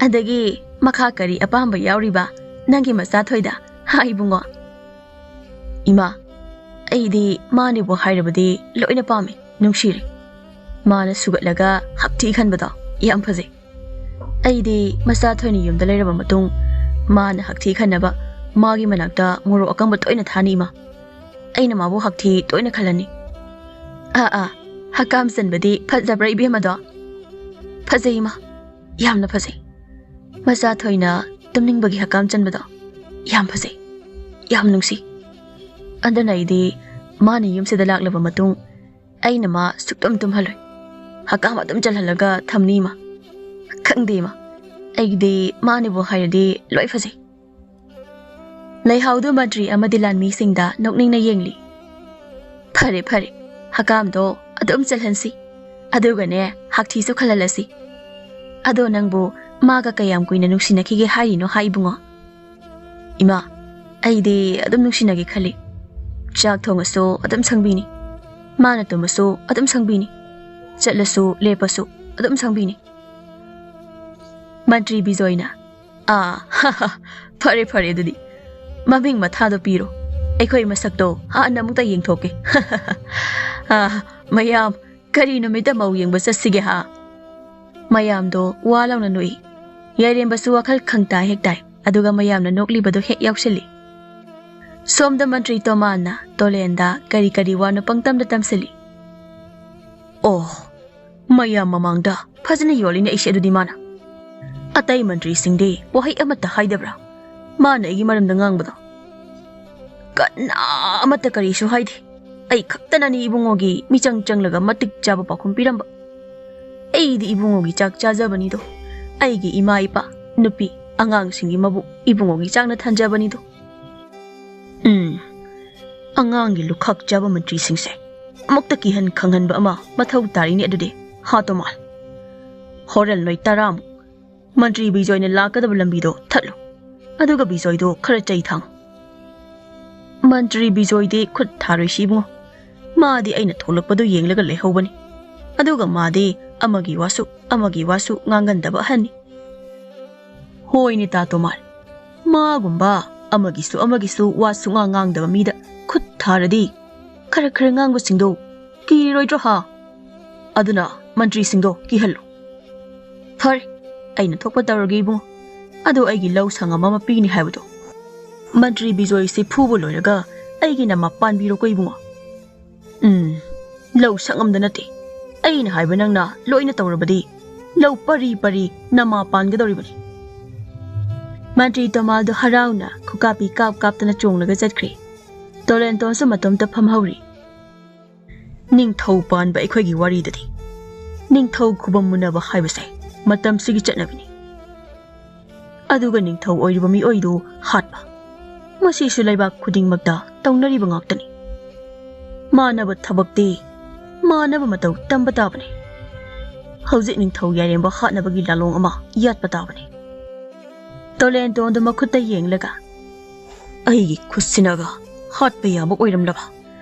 ꯑꯗꯒꯤ ꯃꯈꯥ ꯀꯔꯤ ꯑꯄꯥꯝꯕ ꯌꯥꯎꯔꯤꯕ ꯅꯪꯒꯤ ꯃꯆꯥꯊꯣꯏꯗ, ꯍꯥ ꯏꯕꯨꯡꯉꯣ?" "ꯏꯃꯥ, ꯑꯩꯗꯤ ꯃꯥꯅꯦꯕꯨ ꯍꯥꯏꯔꯕꯗꯤ ꯂꯣꯏꯅ ꯄꯥꯝꯃꯤ, ꯅꯨꯡꯁꯤꯔꯦ꯫ ꯃꯥꯅ ꯁꯨꯒꯠꯂꯒ ꯍꯛꯊꯤ ꯈꯟꯕꯗꯣ ꯌꯥꯝ ꯐꯖꯩ꯫ ꯑꯩꯗꯤ ꯃꯆꯥꯊꯣꯏꯅ ꯌꯨꯝꯗ ꯂꯩꯔꯕ ꯃꯇꯨꯡ ꯃꯥꯅ ꯍꯛꯊꯤ ꯈꯟꯅꯕ ꯃꯥꯒꯤ ꯃꯅꯥꯛꯇ ꯃꯣꯔꯣꯛ ꯑꯀꯪꯕ ꯇꯣꯏꯅ ꯊꯥꯅꯤ ꯏꯃꯥ꯫ ꯑꯩꯅ ꯃꯥꯕꯨ ꯍꯛꯊꯤ ꯇꯣꯏꯅ ꯈꯜꯍꯟꯅꯤ꯫" "ꯑꯥ, ꯑꯥ, ꯍꯛꯀꯥꯝ ꯆꯟꯕꯗꯤ ꯐꯖꯕ꯭ꯔꯥ ꯏꯕꯦꯝꯃꯗꯣ?" "ꯐꯖꯩ ꯏꯃꯥ, ꯌꯥꯝꯅ ꯐꯖꯩ꯫ ꯃꯆꯥꯊꯣꯏꯅ ꯇꯨꯝꯅꯤꯡꯕꯒꯤ ꯍꯛꯀꯥꯝ ꯆꯟꯕꯗꯣ ꯌꯥꯝ ꯐꯖꯩ, ꯌꯥꯝ ꯅꯨꯡꯁꯤ꯫ ꯑꯗꯨꯅ ꯑꯩꯗꯤ ꯃꯥꯅ ꯌꯨꯝꯁꯤꯗ ꯂꯥꯛꯂꯕ ꯃꯇꯨꯡ ꯑꯩꯅ ꯃꯥ ꯁꯨꯛꯇꯨꯝ ꯇꯨꯝꯍꯜꯂꯣꯏ꯫ ꯍꯛꯀꯥꯝ ꯑꯗꯨꯝ ꯆꯜꯍꯜꯂꯒ ꯊꯝꯅꯤ ꯏꯃꯥ꯫ ꯈꯪꯗꯦ ꯏꯃꯥ, ꯑꯩꯒꯤꯗꯤ ꯃꯥꯅꯦꯕꯨ ꯍꯥꯏꯔꯗꯤ ꯂꯣꯏ ꯐꯖꯩ꯫" ꯂꯩꯍꯥꯎꯗꯨ ꯃꯟꯇ꯭ꯔꯤ ꯑꯃꯗꯤ ꯂꯥꯟꯃꯤꯁꯤꯡꯗ ꯅꯣꯛꯅꯤꯡꯅ ꯌꯦꯡꯂꯤ꯫ "ꯐꯔꯦ, ꯐꯔꯦ, ꯍꯀꯥꯝꯗꯣ ꯑꯗꯨꯝ ꯆꯜꯍꯟꯁꯤ꯫ ꯑꯗꯨꯒꯅꯦ, ꯍꯥꯛꯊꯤꯁꯨ ꯈꯜꯍꯜꯂꯁꯤ꯫ ꯑꯗꯣ ꯅꯪꯕꯨ ꯃꯥꯒ ꯀꯌꯥꯝ ꯀꯨꯏꯅ ꯅꯨꯡꯁꯤꯅꯈꯤꯒꯦ ꯍꯥꯏꯔꯤꯅꯣ ꯍꯥ ꯏꯕꯨꯡꯉꯣ?" "ꯏꯃꯥ, ꯑꯩꯗꯤ ꯑꯗꯨꯝ ꯅꯨꯡꯁꯤꯅꯒꯦ ꯈꯜꯂꯤ꯫ ꯆꯥꯛ ꯊꯣꯡꯉꯁꯨ ꯑꯗꯨꯝ ꯁꯪꯕꯤꯅꯤ꯫ ꯃꯥꯅ ꯇꯨꯝꯃꯁꯨ ꯑꯗꯨꯝ ꯁꯪꯕꯤꯅꯤ꯫ ꯆꯠꯂꯁꯨ ꯂꯦꯞꯄꯁꯨ ꯑꯗꯨꯝ ꯁꯪꯕꯤꯅꯤ꯫" ꯃꯟꯇ꯭ꯔꯤ ꯕꯤꯖꯣꯏꯅ, ꯑꯥ꯫ ꯐꯔꯦ ꯐꯔꯦ, ꯑꯗꯨꯗꯤ ꯃꯃꯤꯡ ꯃꯊꯥꯗꯣ ꯄꯤꯔꯣ꯫ ꯑꯩꯈꯣꯏ ꯃꯁꯛꯇꯣ ꯍꯥꯟꯅ ꯑꯃꯨꯛꯇ ꯌꯦꯡꯊꯣꯛꯀꯦ꯫ ꯑꯥ, ꯃꯌꯥꯝ, ꯀꯔꯤ ꯅꯨꯃꯤꯠꯇ ꯃꯧ ꯌꯦꯡꯕ ꯆꯠꯁꯤꯒꯦ ꯍꯥ? ꯃꯌꯥꯝꯗꯣ ꯋꯥ ꯂꯥꯎꯅ ꯅꯣꯛꯏ꯫ ꯌꯥꯏꯔꯦꯝꯕꯁꯨ ꯋꯥꯈꯜ ꯈꯪꯇꯥ ꯍꯦꯛ ꯇꯥꯏ, ꯑꯗꯨꯒ ꯃꯌꯥꯝꯅ ꯅꯣꯛꯂꯤꯕꯗꯣ ꯍꯦꯛ ꯌꯥꯎꯁꯤꯜꯂꯤ꯫ ꯁꯣꯝꯗ ꯃꯟꯇ꯭ꯔꯤ ꯇꯣꯃꯥꯟꯅ ꯇꯣꯂꯦꯟꯗ ꯀꯔꯤ ꯀꯔꯤ ꯋꯥꯅꯣ ꯄꯪꯇꯝꯗ ꯇꯝꯁꯤꯜꯂꯤ꯫ ꯑꯣ, ꯃꯌꯥꯝ ꯃꯃꯥꯡꯗ ꯐꯖꯅ ꯌꯣꯜꯂꯤꯅꯦ ꯑꯩꯁꯦ ꯑꯗꯨꯗꯤ ꯃꯥꯅ꯫ ꯑꯇꯩ ꯃꯟꯇ꯭ꯔꯤꯁꯤꯡꯗꯤ ꯋꯥꯍꯩ ꯑꯃꯠꯇ ꯍꯥꯏꯗꯕ꯭ꯔꯥ? ꯃꯥꯅ ꯑꯩꯒꯤ ꯃꯔꯝꯗ ꯉꯥꯡꯕꯗꯣ꯫ ꯀꯅꯥ ꯑꯃꯠꯇ ꯀꯔꯤꯁꯨ ꯍꯥꯏꯗꯦ꯫ ꯑꯩ ꯈꯛꯇꯅꯅꯤ ꯏꯕꯨꯡꯉꯣꯒꯤ ꯃꯤꯆꯪ ꯆꯪꯂꯒ ꯃꯇꯤꯛ ꯆꯥꯕ ꯄꯥꯎꯈꯨꯝ ꯄꯤꯔꯝꯕ꯫ ꯑꯩꯗꯤ ꯏꯕꯨꯡꯉꯣꯒꯤ ꯆꯥꯛ ꯆꯥꯖꯕꯅꯤꯗꯣ꯫ ꯑꯩꯒꯤ ꯏꯃꯥ ꯏꯄꯥ, ꯅꯨꯄꯤ, ꯑꯉꯥꯡꯁꯤꯡꯒꯤ ꯃꯕꯨ ꯏꯕꯨꯡꯉꯣꯒꯤ ꯆꯥꯛꯅ ꯊꯟꯖꯕꯅꯤꯗꯣ꯫ ꯎꯝ, ꯑꯉꯥꯡꯒꯤ ꯂꯨꯈꯥꯛ ꯆꯥꯕ ꯃꯟꯇ꯭ꯔꯤꯁꯤꯡꯁꯦ ꯑꯃꯨꯛꯇ ꯀꯤꯍꯟ ꯈꯪꯍꯟꯕ ꯑꯃ ꯃꯊꯧ ꯇꯥꯔꯤꯅꯦ ꯑꯗꯨꯗꯤ, ꯍꯥ ꯇꯣꯃꯥꯜ? ꯍꯣꯔꯦꯟ ꯅꯣꯏ ꯇꯔꯥꯃꯨꯛ ꯃꯟꯇ꯭ꯔꯤ ꯕꯤꯖꯣꯏꯅ ꯂꯥꯛꯀꯗꯕ ꯂꯝꯕꯤꯗꯣ ꯊꯠꯂꯨ, ꯑꯗꯨꯒ ꯕꯤꯖꯣꯏꯗꯣ ꯈꯔ ꯆꯩ ꯊꯥꯡꯉꯨ꯫ ꯃꯟꯇ꯭ꯔꯤ ꯕꯤꯖꯣꯏꯗꯤ ꯈꯨꯠ ꯊꯥꯔꯣꯏꯁꯤ ꯏꯕꯨꯡꯉꯣ꯫ ꯃꯥꯗꯤ ꯑꯩꯅ ꯊꯣꯛꯂꯛꯄꯗꯨ ꯌꯦꯡꯂꯒ ꯂꯩꯍꯧꯕꯅꯤ, ꯑꯗꯨꯒ ꯃꯥꯗꯤ ꯑꯃꯒꯤ ꯋꯥꯁꯨ ꯑꯃꯒꯤ ꯋꯥꯁꯨ ꯉꯥꯡꯒꯟꯗꯕ ꯑꯍꯟꯅꯤ꯫ ꯍꯣꯏꯅꯦ ꯇꯥ ꯇꯣꯃꯥꯜ, ꯃꯥꯒꯨꯝꯕ ꯑꯃꯒꯤꯁꯨ ꯑꯃꯒꯤꯁꯨ ꯋꯥ ꯁꯨꯡꯉꯥꯡ ꯉꯥꯡꯗꯕ ꯃꯤꯗ ꯈꯨꯠ ꯊꯥꯔꯗꯤ ꯈꯔ ꯈꯔ ꯉꯥꯡꯕꯁꯤꯡꯗꯣ ꯀꯤꯔꯣꯏꯗ꯭ꯔꯣ ꯍꯥ? ꯑꯗꯨꯅ ꯃꯟꯇ꯭ꯔꯤꯁꯤꯡꯗꯣ ꯀꯤꯍꯜꯂꯨ꯫ ꯐꯔꯦ, ꯑꯩꯅ ꯊꯣꯛꯄ ꯇꯧꯔꯒꯦ ꯏꯕꯨꯡꯉꯣ꯫ ꯑꯗꯣ ꯑꯩꯒꯤ ꯂꯧ ꯁꯪꯉꯝ ꯑꯃ ꯄꯤꯅꯤ ꯍꯥꯏꯕꯗꯣ, ꯃꯟꯇ꯭ꯔꯤ ꯕꯤꯖꯣꯏꯁꯤ ꯐꯨꯕ ꯂꯣꯏꯔꯒ ꯑꯩꯒꯤ ꯅꯃꯥ ꯄꯥꯟꯕꯤꯔꯣꯀꯣ ꯏꯕꯨꯡꯉꯣ꯫ ꯎꯝ, ꯂꯧ ꯁꯪꯉꯝꯗ ꯅꯠꯇꯦ, ꯑꯩꯅ ꯍꯥꯏꯕ ꯅꯪꯅ ꯂꯣꯏꯅ ꯇꯧꯔꯕꯗꯤ ꯂꯧ ꯄꯔꯤ ꯄꯔꯤ ꯅꯃꯥ ꯄꯥꯟꯒꯗꯧꯔꯤꯕꯅꯤ꯫ ꯃꯟꯇ꯭ꯔꯤ ꯇꯣꯃꯥꯜꯗꯣ ꯍꯔꯥꯎꯅ ꯈꯨꯀꯥꯞꯄꯤ ꯀꯥꯞ ꯀꯥꯞꯇꯅ ꯆꯣꯡꯂꯒ ꯆꯠꯈ꯭ꯔꯦ꯫ ꯇꯣꯂꯦꯟꯇꯣꯟꯁꯨ ꯃꯇꯣꯝꯇ ꯐꯝꯍꯧꯔꯤ꯫ ꯅꯤꯡꯊꯧ ꯄꯥꯟꯕ ꯑꯩꯈꯣꯏꯒꯤ ꯋꯥꯔꯤꯗꯗꯤ ꯅꯤꯡꯊꯧ ꯈꯨꯕꯝ ꯃꯨꯟꯅꯕ ꯍꯥꯏꯕꯁꯦ ꯃꯇꯝꯁꯤꯒꯤ ꯆꯠꯅꯕꯤꯅꯤ꯫ ꯑꯗꯨꯒ ꯅꯤꯡꯊꯧ ꯑꯣꯏꯔꯤꯕ ꯃꯤꯑꯣꯏꯗꯨ ꯍꯥꯠꯄ, ꯃꯁꯤꯁꯨ ꯂꯩꯕꯥꯛ ꯈꯨꯗꯤꯡꯃꯛꯇ ꯇꯧꯅꯔꯤꯕ ꯉꯥꯛꯇꯅꯤ꯫ ꯃꯥꯟꯅꯕ ꯊꯕꯛꯇꯤ ꯃꯥꯟꯅꯕ ꯃꯇꯧ ꯇꯝꯕ ꯇꯥꯕꯅꯤ꯫ ꯍꯧꯖꯤꯛ ꯅꯤꯡꯊꯧ ꯌꯥꯏꯔꯦꯝꯕ ꯍꯥꯠꯅꯕꯒꯤ ꯂꯥꯂꯣꯡ ꯑꯃ ꯌꯥꯠꯄ ꯇꯥꯕꯅꯤ꯫ ꯇꯣꯂꯦꯟꯇꯣꯟꯗꯨ ꯃꯈꯨꯠꯇ ꯌꯦꯡꯂꯒ, "ꯑꯩꯒꯤ ꯈꯨꯠꯁꯤꯅꯒ ꯍꯥꯠꯄ ꯌꯥꯕ ꯑꯣꯏꯔꯝꯂꯕ,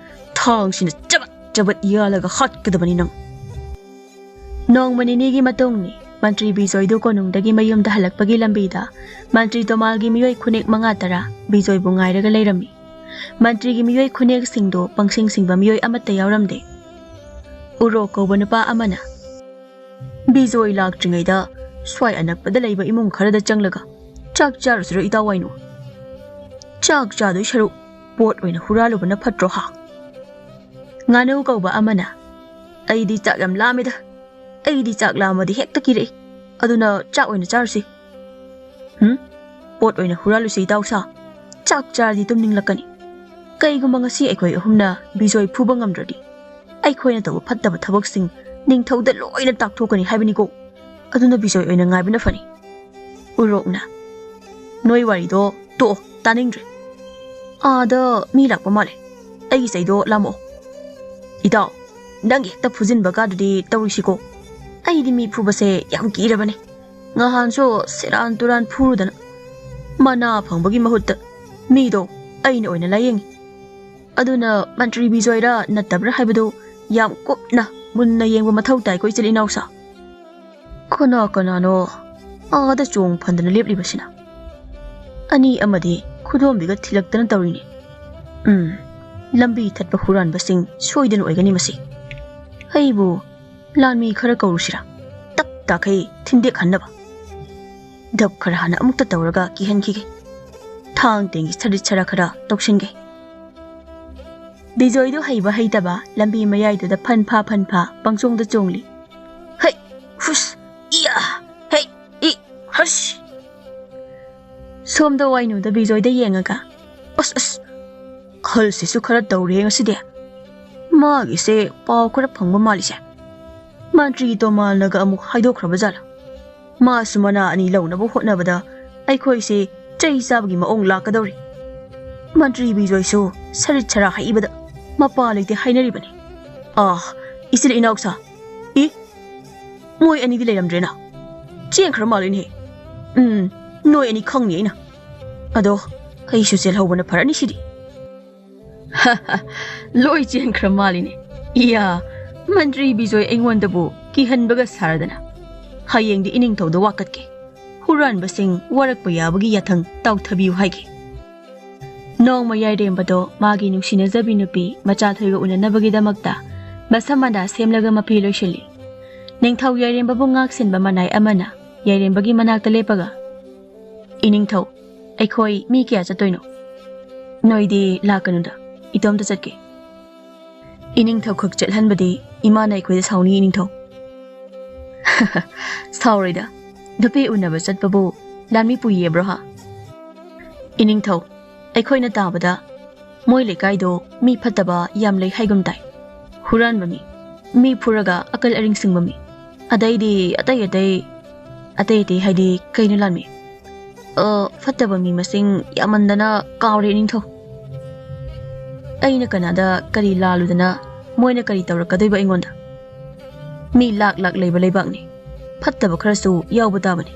ꯊꯥꯡꯁꯤꯅ ꯆꯕꯠ ꯆꯕꯠ ꯌꯥꯜꯂꯒ ꯍꯥꯠꯀꯗꯕꯅꯤ ꯅꯪ"꯫ ꯅꯣꯡꯃ ꯅꯤꯅꯤꯒꯤ ꯃꯇꯨꯡꯅꯤ꯫ ꯃꯟꯇ꯭ꯔꯤ ꯕꯤꯖꯣꯏꯗꯨ ꯀꯣꯅꯨꯡꯗꯒꯤ ꯃꯌꯨꯝꯗ ꯍꯜꯂꯛꯄꯒꯤ ꯂꯝꯕꯤꯗ ꯃꯟꯇ꯭ꯔꯤ ꯇꯣꯃꯥꯜꯒꯤ ꯃꯤꯑꯣꯏ ꯈꯨꯅꯦꯛ ꯃꯉꯥ ꯇꯔꯥ ꯕꯤꯖꯣꯏꯕꯨ ꯉꯥꯏꯔꯒ ꯂꯩꯔꯝꯃꯤ꯫ ꯃꯟꯇ꯭ꯔꯤꯒꯤ ꯃꯤꯑꯣꯏ ꯈꯨꯅꯦꯛꯁꯤꯡꯗꯨ ꯄꯪꯁꯤꯡ ꯁꯤꯡꯕ ꯃꯤꯑꯣꯏ ꯑꯃꯠꯇ ꯌꯥꯎꯔꯝꯗꯦ꯫ ꯎꯔꯣꯛ ꯀꯧꯕ ꯅꯨꯄꯥ ꯑꯃꯅ, "ꯕꯤꯖꯣꯏ ꯂꯥꯛꯇ꯭ꯔꯤꯉꯩꯗ ꯁ꯭ꯋꯥꯏ ꯑꯅꯛꯄꯗ ꯂꯩꯕ ꯏꯃꯨꯡ ꯈꯔꯗ ꯆꯪꯂꯒ ꯆꯥꯛ ꯆꯥꯔꯨꯁꯤꯔꯣ, ꯏꯇꯥꯎ ꯋꯥꯏꯅꯨ? ꯆꯥꯛ ꯆꯥꯗꯣꯏ ꯁꯔꯨꯛ ꯄꯣꯠ ꯑꯣꯏꯅ ꯍꯨꯔꯥꯜꯂꯨꯕꯅ ꯐꯠꯇ꯭ꯔꯣ ꯍꯥ?" ꯉꯥꯅꯨ ꯀꯧꯕ ꯑꯃꯅ, "ꯑꯩꯗꯤ ꯆꯥꯛ ꯌꯥꯝ ꯂꯥꯝꯃꯦꯗ꯫ ꯑꯩꯗꯤ ꯆꯥꯛ ꯂꯥꯝꯃꯗꯤ ꯍꯦꯛꯇ ꯀꯤꯔꯛꯏ꯫ ꯑꯗꯨꯅ ꯆꯥꯛ ꯑꯣꯏꯅ ꯆꯥꯔꯨꯁꯤ꯫" "ꯍꯨꯝ? ꯄꯣꯠ ꯑꯣꯏꯅ ꯍꯨꯔꯥꯜꯂꯨꯁꯤ, ꯏꯇꯥꯎ ꯁꯥ꯫ ꯆꯥꯛ ꯆꯥꯔꯗꯤ ꯇꯨꯝꯅꯤꯡꯂꯛꯀꯅꯤ꯫ ꯀꯩꯒꯨꯝꯕ ꯉꯁꯤ ꯑꯩꯈꯣꯏ ꯑꯍꯨꯝꯅ ꯕꯤꯖꯣꯏ ꯐꯨꯕ ꯉꯝꯗ꯭ꯔꯗꯤ, ꯑꯩꯈꯣꯏꯅ ꯇꯧꯕ ꯐꯠꯇꯕ ꯊꯕꯛꯁꯤꯡ ꯅꯤꯡꯊꯧꯗ ꯂꯣꯏꯅ ꯇꯥꯛꯊꯣꯛꯀꯅꯤ ꯍꯥꯏꯕꯅꯤꯀꯣ꯫ ꯑꯗꯨꯅ ꯕꯤꯖꯣꯏ ꯑꯣꯏꯅ ꯉꯥꯏꯕꯅ ꯐꯅꯤ꯫" ꯎꯔꯣꯛꯅ, "ꯅꯣꯏ ꯋꯥꯔꯤꯗꯣ ꯇꯣꯛꯑꯣ, ꯇꯥꯅꯤꯡꯗ꯭ꯔꯦ꯫ ꯑꯥꯗ ꯃꯤ ꯂꯥꯛꯄ ꯃꯥꯜꯂꯦ꯫ ꯑꯩꯒꯤ ꯆꯩꯗꯣ ꯂꯥꯝꯃꯛꯑꯣ꯫" "ꯏꯇꯥꯎ, ꯅꯪꯒꯤ ꯍꯦꯛꯇ ꯐꯨꯖꯤꯟꯕ ꯀꯥꯗꯨꯗꯤ ꯇꯧꯔꯤꯁꯤꯀꯣ꯫ ꯑꯩꯗꯤ ꯃꯤ ꯐꯨꯕꯁꯦ ꯌꯥꯝ ꯀꯤꯔꯕꯅꯦ꯫ ꯉꯍꯥꯟꯁꯨ ꯁꯦꯔꯥꯟ ꯇꯨꯔꯥꯟ ꯐꯨꯔꯨꯗꯅ ꯃꯅꯥ ꯐꯪꯕꯒꯤ ꯃꯍꯨꯠꯇ ꯃꯤꯗꯣ ꯑꯩꯅ ꯑꯣꯏꯅ ꯂꯥꯏꯌꯦꯡꯉꯤ꯫ ꯑꯗꯨꯅ ꯃꯟꯇ꯭ꯔꯤ ꯕꯤꯖꯣꯏꯔ ꯅꯠꯇꯕ꯭ꯔꯥ ꯍꯥꯏꯕꯗꯨ ꯌꯥꯝ ꯀꯨꯞꯅ ꯃꯨꯟꯅ ꯌꯦꯡꯕ ꯃꯊꯧ ꯇꯥꯏꯀꯣ, ꯏꯆꯤꯜ ꯏꯅꯥꯎꯁꯥ꯫ ꯀꯅꯥ ꯀꯅꯥꯅꯣ ꯑꯥꯗ ꯆꯣꯡ ꯐꯟꯗꯅ ꯂꯦꯞꯂꯤꯕꯁꯤꯅ? ꯑꯅꯤ ꯑꯃꯗꯤ ꯈꯨꯗꯣꯝꯕꯤꯒ ꯊꯤꯜꯂꯛꯇꯅ ꯇꯧꯔꯤꯅꯦ꯫ ꯎꯝ, ꯂꯝꯕꯤ ꯊꯠꯄ ꯍꯨꯔꯥꯟꯕꯁꯤꯡ ꯁꯣꯏꯗꯅ ꯑꯣꯏꯒꯅꯤ ꯃꯁꯤ꯫ ꯑꯩꯕꯨ ꯂꯥꯟꯃꯤ ꯈꯔ ꯀꯧꯔꯨꯁꯤꯔꯥ? ꯇꯛ ꯇꯥꯈꯩ ꯊꯤꯟꯗꯦꯛꯍꯟꯅꯕ꯫ ꯙꯞ ꯈꯔ ꯍꯥꯟꯅ ꯑꯃꯨꯛꯇ ꯇꯧꯔꯒ ꯀꯤꯍꯟꯈꯤꯒꯦ꯫ ꯊꯥꯡ ꯇꯦꯡꯒꯤ ꯁꯔꯤꯠ ꯁꯔꯥ ꯈꯔ ꯇꯧꯁꯤꯟꯒꯦ꯫" ꯕꯤꯖꯣꯏꯗꯨ ꯍꯩꯕ ꯍꯩꯇꯕ ꯂꯝꯕꯤ ꯃꯌꯥꯏꯗꯨꯗ ꯐꯟ ꯐꯥ ꯐꯟ ꯐꯥ ꯄꯪꯆꯣꯡꯗ ꯆꯣꯡꯂꯤ꯫ ꯍꯩ! ꯍꯨꯁ! ꯏꯌꯥ! ꯍꯩ! ꯏ! ꯍꯁ! ꯁꯣꯝꯗ ꯋꯥꯏꯅꯨꯗ ꯕꯤꯖꯣꯏꯗ ꯌꯦꯡꯉꯒ, "ꯑꯁ, ꯑꯁ! ꯑꯍꯜꯁꯤꯁꯨ ꯈꯔ ꯇꯧꯔꯦ ꯉꯁꯤꯗꯤ꯫ ꯃꯥꯒꯤꯁꯦ ꯄꯥꯎ ꯈꯔ ꯐꯪꯕ ꯃꯥꯜꯂꯤꯁꯦ꯫ ꯃꯟꯇ꯭ꯔꯤ ꯇꯣꯃꯥꯜꯅꯒ ꯑꯃꯨꯛ ꯍꯥꯏꯗꯣꯛꯈ꯭ꯔꯕ ꯖꯥꯠꯂꯥ? ꯃꯥꯁꯨ ꯃꯅꯥ ꯑꯅꯤ ꯂꯧꯅꯕ ꯍꯣꯠꯅꯕꯗ ꯑꯩꯈꯣꯏꯁꯦ ꯆꯩ ꯆꯥꯕꯒꯤ ꯃꯑꯣꯡ ꯂꯥꯛꯀꯗꯧꯔꯤ꯫ ꯃꯟꯇ꯭ꯔꯤ ꯕꯤꯖꯣꯏꯁꯨ ꯁꯔꯤꯠ ꯁꯔꯥ ꯍꯩꯕꯗ ꯃꯄꯥ ꯂꯩꯇꯦ ꯍꯥꯏꯅꯔꯤꯕꯅꯤ꯫ ꯑꯥ, ꯏꯆꯤꯜ ꯏꯅꯥꯎꯁꯥ, ꯏ, ꯃꯣꯏ ꯑꯅꯤꯗꯤ ꯂꯩꯔꯝꯗ꯭ꯔꯦꯅ꯫ ꯆꯦꯟꯈ꯭ꯔ ꯃꯥꯜꯂꯤꯅꯦ꯫ ꯎꯝ, ꯅꯣꯏ ꯑꯅꯤ ꯈꯪꯅꯤ ꯑꯩꯅ꯫ ꯑꯗꯣ ꯑꯩꯁꯨ ꯆꯦꯜꯍꯧꯕꯅ ꯐꯔꯅꯤ ꯁꯤꯗꯤ꯫" "ꯂꯣꯏ ꯆꯦꯟꯈ꯭ꯔ ꯃꯥꯜꯂꯤꯅꯦ꯫ ꯏꯌꯥ, ꯃꯟꯇ꯭ꯔꯤ ꯕꯤꯖꯣꯏ ꯑꯩꯉꯣꯟꯗꯕꯨ ꯀꯤꯍꯟꯕꯒ ꯁꯥꯔꯗꯅ꯫ ꯍꯌꯦꯡꯗꯤ ꯏꯅꯤꯡꯊꯧꯗ ꯋꯥꯀꯠꯀꯦ꯫ ꯍꯨꯔꯥꯟꯕꯁꯤꯡ ꯋꯥꯔꯛꯄ ꯌꯥꯕꯒꯤ ꯌꯥꯊꯪ ꯇꯥꯎꯊꯕꯤꯌꯨ ꯍꯥꯏꯒꯦ꯫ ꯅꯣꯡꯃ ꯌꯥꯏꯔꯦꯝꯕꯗꯣ ꯃꯥꯒꯤ ꯅꯨꯡꯁꯤꯅꯖꯕꯤ ꯅꯨꯄꯤ ꯃꯆꯥꯊꯣꯏꯒ ꯎꯅꯅꯕꯒꯤꯗꯃꯛꯇ ꯃꯁꯝ ꯃꯅꯥ ꯁꯦꯝꯂꯒ ꯃꯄꯤ ꯂꯣꯏꯁꯤꯜꯂꯤ꯫ ꯅꯤꯡꯊꯧ ꯌꯥꯏꯔꯦꯝꯕꯕꯨ ꯉꯥꯛꯁꯦꯟꯕ ꯃꯅꯥꯏ ꯑꯃꯅ ꯌꯥꯏꯔꯦꯝꯕꯒꯤ ꯃꯅꯥꯛꯇ ꯂꯦꯞꯄꯒ, "ꯏꯅꯤꯡꯊꯧ, ꯑꯩꯈꯣꯏ ꯃꯤ ꯀꯌꯥ ꯆꯠꯇꯣꯏꯅꯣ?" "ꯅꯣꯏꯗꯤ ꯂꯥꯛꯀꯅꯨꯗ, ꯏꯇꯣꯝꯇ ꯆꯠꯀꯦ꯫" "ꯏꯅꯤꯡꯊꯧ ꯈꯛ ꯆꯠꯍꯟꯕꯗꯤ ꯏꯃꯥꯅ ꯑꯩꯈꯣꯏꯗ ꯁꯥꯎꯅꯤ, ꯏꯅꯤꯡꯊꯧ꯫" "ꯁꯥꯎꯔꯣꯏꯗ, ꯅꯨꯄꯤ ꯎꯅꯕ ꯆꯠꯄꯕꯨ ꯂꯥꯟꯃꯤ ꯄꯨꯏꯌꯦꯕ꯭ꯔꯣ ꯍꯥ?" "ꯏꯅꯤꯡꯊꯧ, ꯑꯩꯈꯣꯏꯅ ꯇꯥꯕꯗ ꯃꯣꯏ ꯂꯩꯀꯥꯏꯗꯣ ꯃꯤ ꯐꯠꯇꯕ ꯌꯥꯝ ꯂꯩ ꯍꯥꯏꯒꯨꯝ ꯇꯥꯏ꯫ ꯍꯨꯔꯥꯟꯕ ꯃꯤ, ꯃꯤ ꯐꯨꯔꯒ ꯑꯀꯜ ꯑꯔꯤꯡ ꯁꯤꯡꯕ ꯃꯤ, ꯑꯗꯩꯗꯤ ꯑꯇꯩ ꯑꯇꯩ, ꯑꯇꯩ ꯑꯇꯩ ꯍꯥꯏꯗꯤ ꯀꯩꯅꯣ ꯂꯥꯟꯃꯤ?" "ꯑ, ꯐꯠꯇꯕ ꯃꯤ ꯃꯁꯤꯡ ꯌꯥꯝꯃꯟꯗꯅ ꯀꯥꯎꯔꯦ, ꯏꯅꯤꯡꯊꯧ꯫ ꯑꯩꯅ ꯀꯅꯥꯗ ꯀꯔꯤ ꯂꯥꯜꯂꯨꯗꯅ ꯃꯣꯏꯅ ꯀꯔꯤ ꯇꯧꯔꯛꯀꯗꯣꯏꯕ ꯑꯩꯉꯣꯟꯗ? ꯃꯤ ꯂꯥꯛ ꯂꯥꯛ ꯂꯩꯕ ꯂꯩꯕꯥꯛꯅꯤ꯫ ꯐꯠꯇꯕ ꯈꯔꯁꯨ ꯌꯥꯎꯕ ꯇꯥꯕꯅꯤ꯫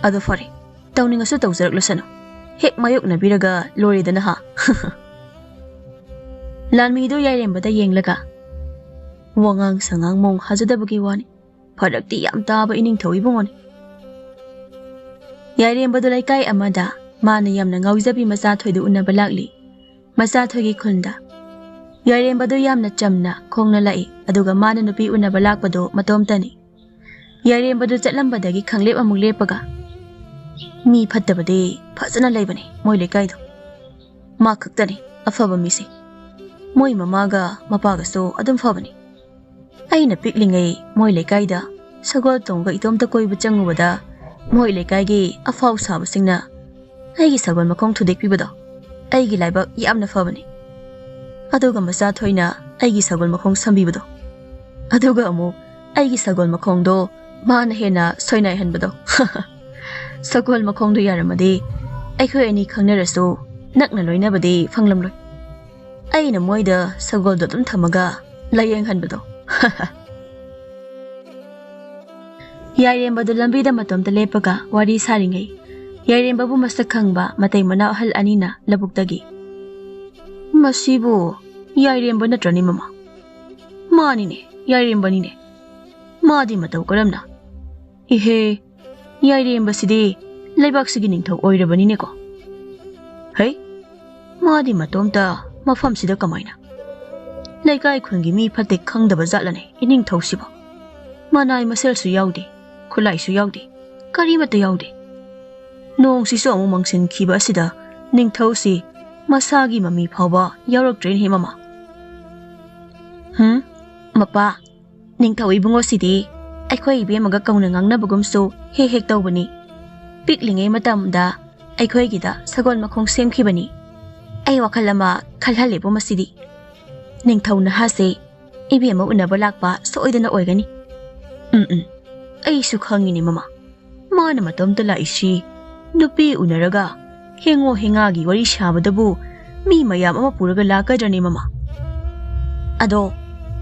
ꯑꯗꯣ ꯐꯔꯦ, ꯇꯧꯅꯤꯡꯉꯁꯨ ꯇꯧꯖꯔꯛꯂꯁꯅꯨ꯫ ꯍꯦꯛ ꯃꯥꯌꯣꯛꯅꯕꯤꯔꯒ ꯂꯣꯏꯔꯦꯗꯅ ꯍꯥ?" ꯂꯥꯟꯃꯤꯗꯨ ꯌꯥꯏꯔꯦꯝꯕꯗ ꯌꯦꯡꯂꯒ, "ꯋꯥꯉꯥꯡ ꯁꯉꯥꯡ ꯃꯑꯣꯡ ꯍꯥꯖꯗꯕꯒꯤ ꯋꯥꯅꯤ꯫ ꯐꯔꯛꯇꯤ ꯌꯥꯝ ꯇꯥꯕ ꯏꯅꯤꯡꯊꯧ ꯏꯕꯨꯡꯉꯣꯅꯤ꯫" ꯌꯥꯏꯔꯦꯝꯕꯗꯨ ꯂꯩꯀꯥꯏ ꯑꯃꯗ ꯃꯥꯅ ꯌꯥꯝꯅ ꯉꯥꯎꯖꯕꯤ ꯃꯆꯥꯊꯣꯏꯗꯨ ꯎꯅꯕ ꯂꯥꯛꯂꯤ꯫ ꯃꯆꯥꯊꯣꯏꯒꯤ ꯈꯨꯟꯗ꯫ ꯌꯥꯏꯔꯦꯝꯕꯗꯨ ꯌꯥꯝꯅ ꯆꯝꯅ ꯈꯣꯡꯅ ꯂꯥꯛꯏ, ꯑꯗꯨꯒ ꯃꯥꯅ ꯅꯨꯄꯤ ꯎꯅꯕ ꯂꯥꯛꯄꯗꯨ ꯃꯇꯣꯝꯇꯅꯤ꯫ ꯌꯥꯏꯔꯦꯝꯕꯗꯨ ꯆꯠꯂꯝꯕꯗꯒꯤ ꯈꯪꯂꯦꯞ ꯑꯃꯨꯛ ꯂꯦꯞꯄꯒ, "ꯃꯤ ꯐꯠꯇꯕꯗꯤ ꯐꯖꯅ ꯂꯩꯕꯅꯤ ꯃꯣꯏ ꯂꯩꯀꯥꯏꯗꯣ꯫ ꯃꯥ ꯈꯛꯇꯅꯤ ꯑꯐꯕ ꯃꯤꯁꯦ꯫ ꯃꯣꯏ ꯃꯃꯥꯒ ꯃꯄꯥꯒꯁꯨ ꯑꯗꯨꯝ ꯐꯕꯅꯤ꯫ ꯑꯩꯅ ꯄꯤꯛꯂꯤꯉꯩ ꯃꯣꯏ ꯂꯩꯀꯥꯏꯗ ꯁꯒꯣꯜ ꯇꯣꯡꯉꯒ ꯏꯇꯣꯝꯇ ꯀꯣꯏꯕ ꯆꯪꯉꯨꯕꯗ, ꯃꯣꯏ ꯂꯩꯀꯥꯏꯒꯤ ꯑꯐꯥꯎ ꯁꯥꯕꯁꯤꯡꯅ ꯑꯩꯒꯤ ꯁꯒꯣꯜ ꯃꯈꯣꯡ ꯊꯨꯗꯦꯛꯄꯤꯕꯗꯣ꯫ ꯑꯩꯒꯤ ꯂꯥꯏꯕꯛ ꯌꯥꯝꯅ ꯐꯕꯅꯤ꯫ ꯑꯗꯨꯒ ꯃꯆꯥ ꯊꯣꯏꯅ ꯑꯩꯒꯤ ꯁꯒꯣꯜ ꯃꯈꯣꯡ ꯁꯝꯕꯤꯕꯗꯣ꯫ ꯑꯗꯨꯒ ꯑꯃꯨꯛ ꯑꯩꯒꯤ ꯁꯒꯣꯜ ꯃꯈꯣꯡꯗꯣ ꯃꯥꯅ ꯍꯦꯟꯅ ꯁꯣꯏꯅꯥꯏꯍꯟꯕꯗꯣ꯫" "ꯁꯒꯣꯜ ꯃꯈꯣꯡꯗꯣ ꯌꯥꯔꯝꯃꯗꯤ ꯑꯩꯈꯣꯏ ꯑꯅꯤ ꯈꯪꯅꯔꯁꯨ ꯅꯛꯅ ꯂꯣꯏꯅꯕꯗꯤ ꯐꯪꯂꯝꯂꯣꯏ꯫ ꯑꯩꯅ ꯃꯣꯏꯗ ꯁꯒꯣꯜꯗꯣ ꯑꯗꯨꯝ ꯊꯝꯃꯒ ꯂꯥꯏꯌꯦꯡꯍꯟꯕꯗꯣ꯫" ꯌꯥꯏꯔꯦꯝꯕꯗꯨ ꯂꯝꯕꯤꯗ ꯃꯇꯣꯝꯇ ꯂꯦꯞꯄꯒ ꯋꯥꯔꯤ ꯁꯥꯔꯤꯉꯩ, ꯌꯥꯏꯔꯦꯝꯕꯕꯨ ꯃꯁꯛ ꯈꯪꯕ ꯃꯇꯩ ꯃꯅꯥꯎ ꯑꯍꯜ ꯑꯅꯤꯅ ꯂꯧꯕꯨꯛꯇꯒꯤ, "ꯃꯁꯤꯕꯨ ꯌꯥꯏꯔꯦꯝꯕ ꯅꯠꯇ꯭ꯔꯅꯦ ꯃꯃꯥ?" "ꯃꯥꯅꯤꯅꯦ, ꯌꯥꯏꯔꯦꯝꯕꯅꯤꯅꯦ꯫ ꯃꯥꯗꯤ ꯃꯇꯧ ꯀꯔꯝꯅ?" ꯏꯍꯦ, ꯌꯥꯏꯔꯦꯝꯕꯁꯤꯗꯤ ꯂꯩꯕꯥꯛꯁꯤꯒꯤ ꯅꯤꯡꯊꯧ ꯑꯣꯏꯔꯕꯅꯤꯅꯦꯀꯣ꯫ ꯍꯩ, ꯃꯥꯗꯤ ꯃꯇꯣꯝꯇ ꯃꯐꯝꯁꯤꯗ ꯀꯃꯥꯏꯅ? ꯂꯩꯀꯥꯏ ꯈꯨꯟꯒꯤ ꯃꯤ ꯐꯠꯇꯦ ꯈꯪꯗꯕ ꯖꯥꯠꯂꯅꯦ ꯏꯅꯤꯡꯊꯧꯁꯤꯕꯣ? ꯃꯅꯥꯏ ꯃꯁꯦꯜꯁꯨ ꯌꯥꯎꯗꯦ, ꯈꯨꯠꯂꯥꯏꯁꯨ ꯌꯥꯎꯗꯦ, ꯀꯔꯤꯃꯠꯇ ꯌꯥꯎꯗꯦ꯫ ꯅꯣꯡꯁꯤꯁꯨ ꯑꯃꯨꯛ ꯃꯪꯁꯤꯟꯈꯤꯕ ꯑꯁꯤꯗ ꯅꯤꯡꯊꯧꯁꯤ ꯃꯁꯥꯒꯤ ꯃꯃꯤ ꯐꯥꯎꯕ ꯌꯥꯎꯔꯛꯇ꯭ꯔꯦꯅꯦ ꯃꯃꯥ꯫ ꯍꯨꯝ, ꯃꯄꯥ, ꯅꯤꯡꯊꯧ ꯏꯕꯨꯡꯉꯣꯁꯤꯗꯤ ꯑꯩꯈꯣꯏ ꯏꯕꯦꯝꯃꯒ ꯀꯧꯅ ꯉꯥꯡꯅꯕꯒꯨꯝꯁꯨ ꯍꯦꯛ ꯍꯦꯛ ꯇꯧꯕꯅꯤ꯫ ꯄꯤꯛꯂꯤꯉꯩ ꯃꯇꯝꯗ ꯑꯩꯈꯣꯏꯒꯤꯗ ꯁꯒꯣꯜ ꯃꯈꯣꯡ ꯁꯦꯝꯈꯤꯕꯅꯤ꯫ ꯑꯩ ꯋꯥꯈꯜ ꯑꯃ ꯈꯜꯍꯜꯂꯦꯕꯨ ꯃꯁꯤꯗꯤ꯫ ꯅꯤꯡꯊꯧ ꯅꯍꯥꯁꯦ ꯏꯕꯦꯝꯃ ꯎꯅꯕ ꯂꯥꯛꯄ ꯁꯣꯏꯗꯅ ꯑꯣꯏꯒꯅꯤ꯫ ꯎꯝ ꯎꯝ, ꯑꯩꯁꯨ ꯈꯪꯉꯤꯅꯦ ꯃꯃꯥ꯫ ꯃꯥꯅ ꯃꯇꯣꯝꯇ ꯂꯥꯛꯏꯁꯤ ꯅꯨꯄꯤ ꯎꯅꯔꯒ ꯍꯦꯡꯉꯣ ꯍꯦꯡꯉꯥꯒꯤ ꯋꯥꯔꯤ ꯁꯥꯕꯗꯕꯨ ꯃꯤ ꯃꯌꯥꯝ ꯑꯃ ꯄꯨꯔꯒ ꯂꯥꯛꯀꯗ꯭ꯔꯅꯦ ꯃꯃꯥ? ꯑꯗꯣ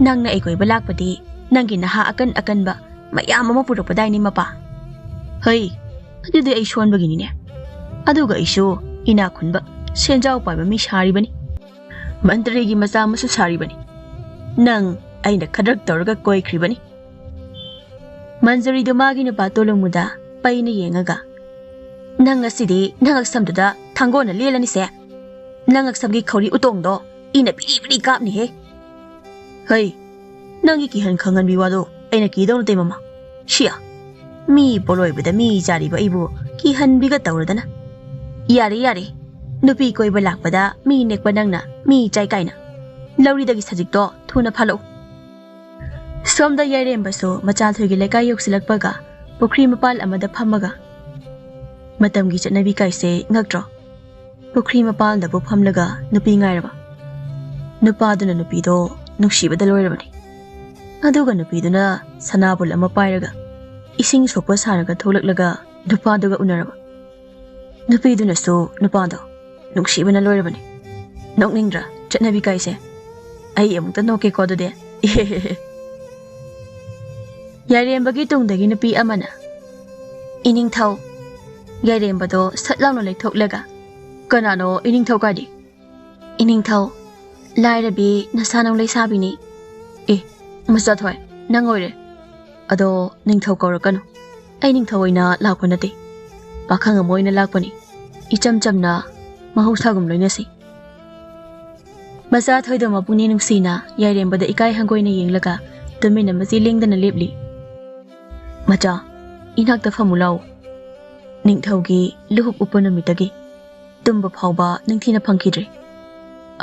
ꯅꯪꯅ ꯑꯩ ꯀꯣꯏꯕ ꯂꯥꯛꯄꯗꯤ ꯅꯪꯒꯤ ꯅꯍꯥ ꯑꯀꯟ ꯑꯀꯟꯕ ꯃꯌꯥꯝ ꯑꯃ ꯄꯨꯔꯛꯄꯗꯥꯏꯅꯦ ꯃꯄꯥ? ꯍꯩ, ꯑꯗꯨꯗꯤ ꯑꯩ ꯁꯣꯟꯕꯒꯤꯅꯤꯅꯦ꯫ ꯑꯗꯨꯒ ꯑꯩꯁꯨ ꯏꯅꯥꯛ ꯈꯨꯟꯕ ꯁꯦꯟꯖꯥꯎ ꯄꯥꯏꯕ ꯃꯤ ꯁꯥꯔꯤꯕꯅꯤ꯫ ꯃꯟꯇ꯭ꯔꯤꯒꯤ ꯃꯆꯥ ꯑꯃꯁꯨ ꯁꯥꯔꯤꯕꯅꯤ꯫ ꯅꯪ ꯑꯩꯅ ꯈꯗ꯭ꯔꯛ ꯇꯧꯔꯒ ꯀꯣꯏꯈ꯭ꯔꯤꯕꯅꯤ꯫ ꯃꯟꯖꯨꯔꯤꯗꯨ ꯃꯥꯒꯤ ꯅꯨꯄꯥ ꯇꯣꯂꯨꯃꯨꯗ ꯄꯩꯅ ꯌꯦꯡꯉꯒ, "ꯅꯪ ꯉꯁꯤꯗꯤ ꯅꯉꯛꯁꯝꯗꯨꯗ ꯊꯥꯡꯒꯣꯟꯅ ꯂꯦꯜꯂꯅꯤꯁꯦ꯫ ꯅꯉꯛꯁꯝꯒꯤ ꯈꯧꯔꯤ ꯎꯇꯣꯡꯗꯣ ꯏꯅ ꯕꯤꯔꯤ ꯕꯤꯔꯤ ꯀꯥꯞꯅꯤꯍꯦ꯫" ꯍꯩ, ꯅꯪꯒꯤ ꯀꯤꯍꯟ ꯈꯪꯍꯟꯕꯤ ꯋꯥꯗꯣ ꯑꯩꯅ ꯀꯤꯗꯧ ꯅꯠꯇꯦ ꯃꯃꯥ꯫ ꯁꯤꯌꯥ, ꯃꯤ ꯄꯣꯂꯣꯏꯕꯗ ꯃꯤ ꯆꯥꯔꯤꯕ ꯑꯩꯕꯨ ꯀꯤꯍꯟꯕꯤꯒ ꯇꯧꯔꯗꯅ꯫ ꯌꯥꯔꯦ ꯌꯥꯔꯦ, ꯅꯨꯄꯤ ꯀꯣꯏꯕ ꯂꯥꯛꯄꯗ ꯃꯤ ꯅꯦꯛꯄ ꯅꯪꯅ ꯃꯤ ꯆꯥꯏ ꯀꯥꯏꯅ꯫ ꯂꯧꯔꯤꯗꯒꯤ ꯁꯖꯤꯛꯇꯣ ꯊꯨꯅ ꯐꯥꯜꯂꯛꯎ꯫ ꯁꯣꯝꯗ ꯌꯥꯏꯔꯦꯝꯕꯁꯨ ꯃꯆꯥꯊꯣꯏꯒꯤ ꯂꯩꯀꯥꯏ ꯌꯧꯁꯤꯜꯂꯛꯄꯒ ꯄꯨꯈ꯭ꯔꯤ ꯃꯄꯥꯜ ꯑꯃꯗ ꯐꯝꯃꯒ, ꯃꯇꯝꯒꯤ ꯆꯠꯅꯕꯤ ꯀꯥꯏꯁꯦ ꯉꯛꯇ꯭ꯔꯣ? ꯄꯨꯈ꯭ꯔꯤ ꯃꯄꯥꯜꯗꯕꯨ ꯐꯝꯂꯒ ꯅꯨꯄꯤ ꯉꯥꯏꯔꯕ꯫ ꯅꯨꯄꯥꯗꯨꯅ ꯅꯨꯄꯤꯗꯣ ꯅꯨꯡꯁꯤꯕꯗ ꯂꯣꯏꯔꯕꯅꯤ꯫ ꯑꯗꯨꯒ ꯅꯨꯄꯤꯗꯨꯅ ꯁꯅꯥꯕꯨꯜ ꯑꯃ ꯄꯥꯏꯔꯒ ꯏꯁꯤꯡ ꯁꯣꯛꯄ ꯁꯥꯔꯒ ꯊꯣꯛꯂꯛꯂꯒ ꯅꯨꯄꯥꯗꯨꯒ ꯎꯅꯔꯕ꯫ ꯅꯨꯄꯤꯗꯨꯅꯁꯨ ꯅꯨꯄꯥꯗꯣ ꯅꯨꯡꯁꯤꯕꯅ ꯂꯣꯏꯔꯕꯅꯤ꯫ ꯅꯣꯛꯅꯤꯡꯗ꯭ꯔꯥ ꯆꯠꯅꯕꯤ ꯀꯥꯏꯁꯦ? ꯑꯩ ꯑꯃꯨꯛꯇ ꯅꯣꯛꯀꯦꯀꯣ ꯑꯗꯨꯗꯤ꯫ ꯌꯥꯏꯔꯦꯝꯕꯒꯤ ꯇꯨꯡꯗꯒꯤ ꯅꯨꯄꯤ ꯑꯃꯅ, "ꯏꯅꯤꯡꯊꯧ!" ꯌꯥꯏꯔꯦꯝꯕꯗꯣ ꯁꯠ ꯂꯥꯎꯅ ꯂꯩꯊꯣꯛꯂꯒ, "ꯀꯅꯥꯅꯣ ꯏꯅꯤꯡꯊꯧ ꯀꯥꯏꯗꯤ?" "ꯏꯅꯤꯡꯊꯧ, ꯂꯥꯏꯔꯕꯤ ꯅꯁꯥ ꯅꯧ ꯂꯩꯁꯥꯕꯤꯅꯤ꯫" "ꯑꯦ, ꯃꯆꯥꯊꯣꯏ, ꯅꯪ ꯑꯣꯏꯔꯦ꯫ ꯑꯗꯣ ꯅꯤꯡꯊꯧ ꯀꯧꯔꯛꯀꯅꯨ꯫ ꯑꯩ ꯅꯤꯡꯊꯧ ꯑꯣꯏꯅ ꯂꯥꯛꯄ ꯅꯠꯇꯦ, ꯄꯥꯈꯪ ꯑꯃ ꯑꯣꯏꯅ ꯂꯥꯛꯄꯅꯤ꯫ ꯏꯆꯝ ꯆꯝꯅ ꯃꯍꯧꯁꯥꯒꯨꯝ ꯂꯣꯏꯅꯁꯤ꯫ ꯃꯆꯥ ꯊꯣꯏꯗꯣ ꯃꯄꯨꯛꯅꯤꯡ ꯅꯨꯡꯁꯤꯅ ꯌꯥꯏꯔꯦꯝꯕꯗ ꯏꯀꯥꯏ ꯍꯪꯒꯣꯏꯅ ꯌꯦꯡꯂꯒ ꯇꯨꯃꯤꯟꯅ ꯃꯆꯤ ꯂꯦꯡꯗꯅ ꯂꯦꯞꯂꯤ꯫ "ꯃꯆꯥ, ꯏꯅꯥꯛꯇ ꯐꯝꯃꯨ ꯂꯥꯎ꯫ ꯅꯤꯡꯊꯧꯒꯤ ꯂꯨꯍꯨꯞ ꯎꯞꯄ ꯅꯨꯃꯤꯠꯇꯒꯤ ꯇꯨꯝꯕ ꯐꯥꯎꯕ ꯅꯤꯡꯊꯤꯅ ꯐꯪꯈꯤꯗ꯭ꯔꯦ꯫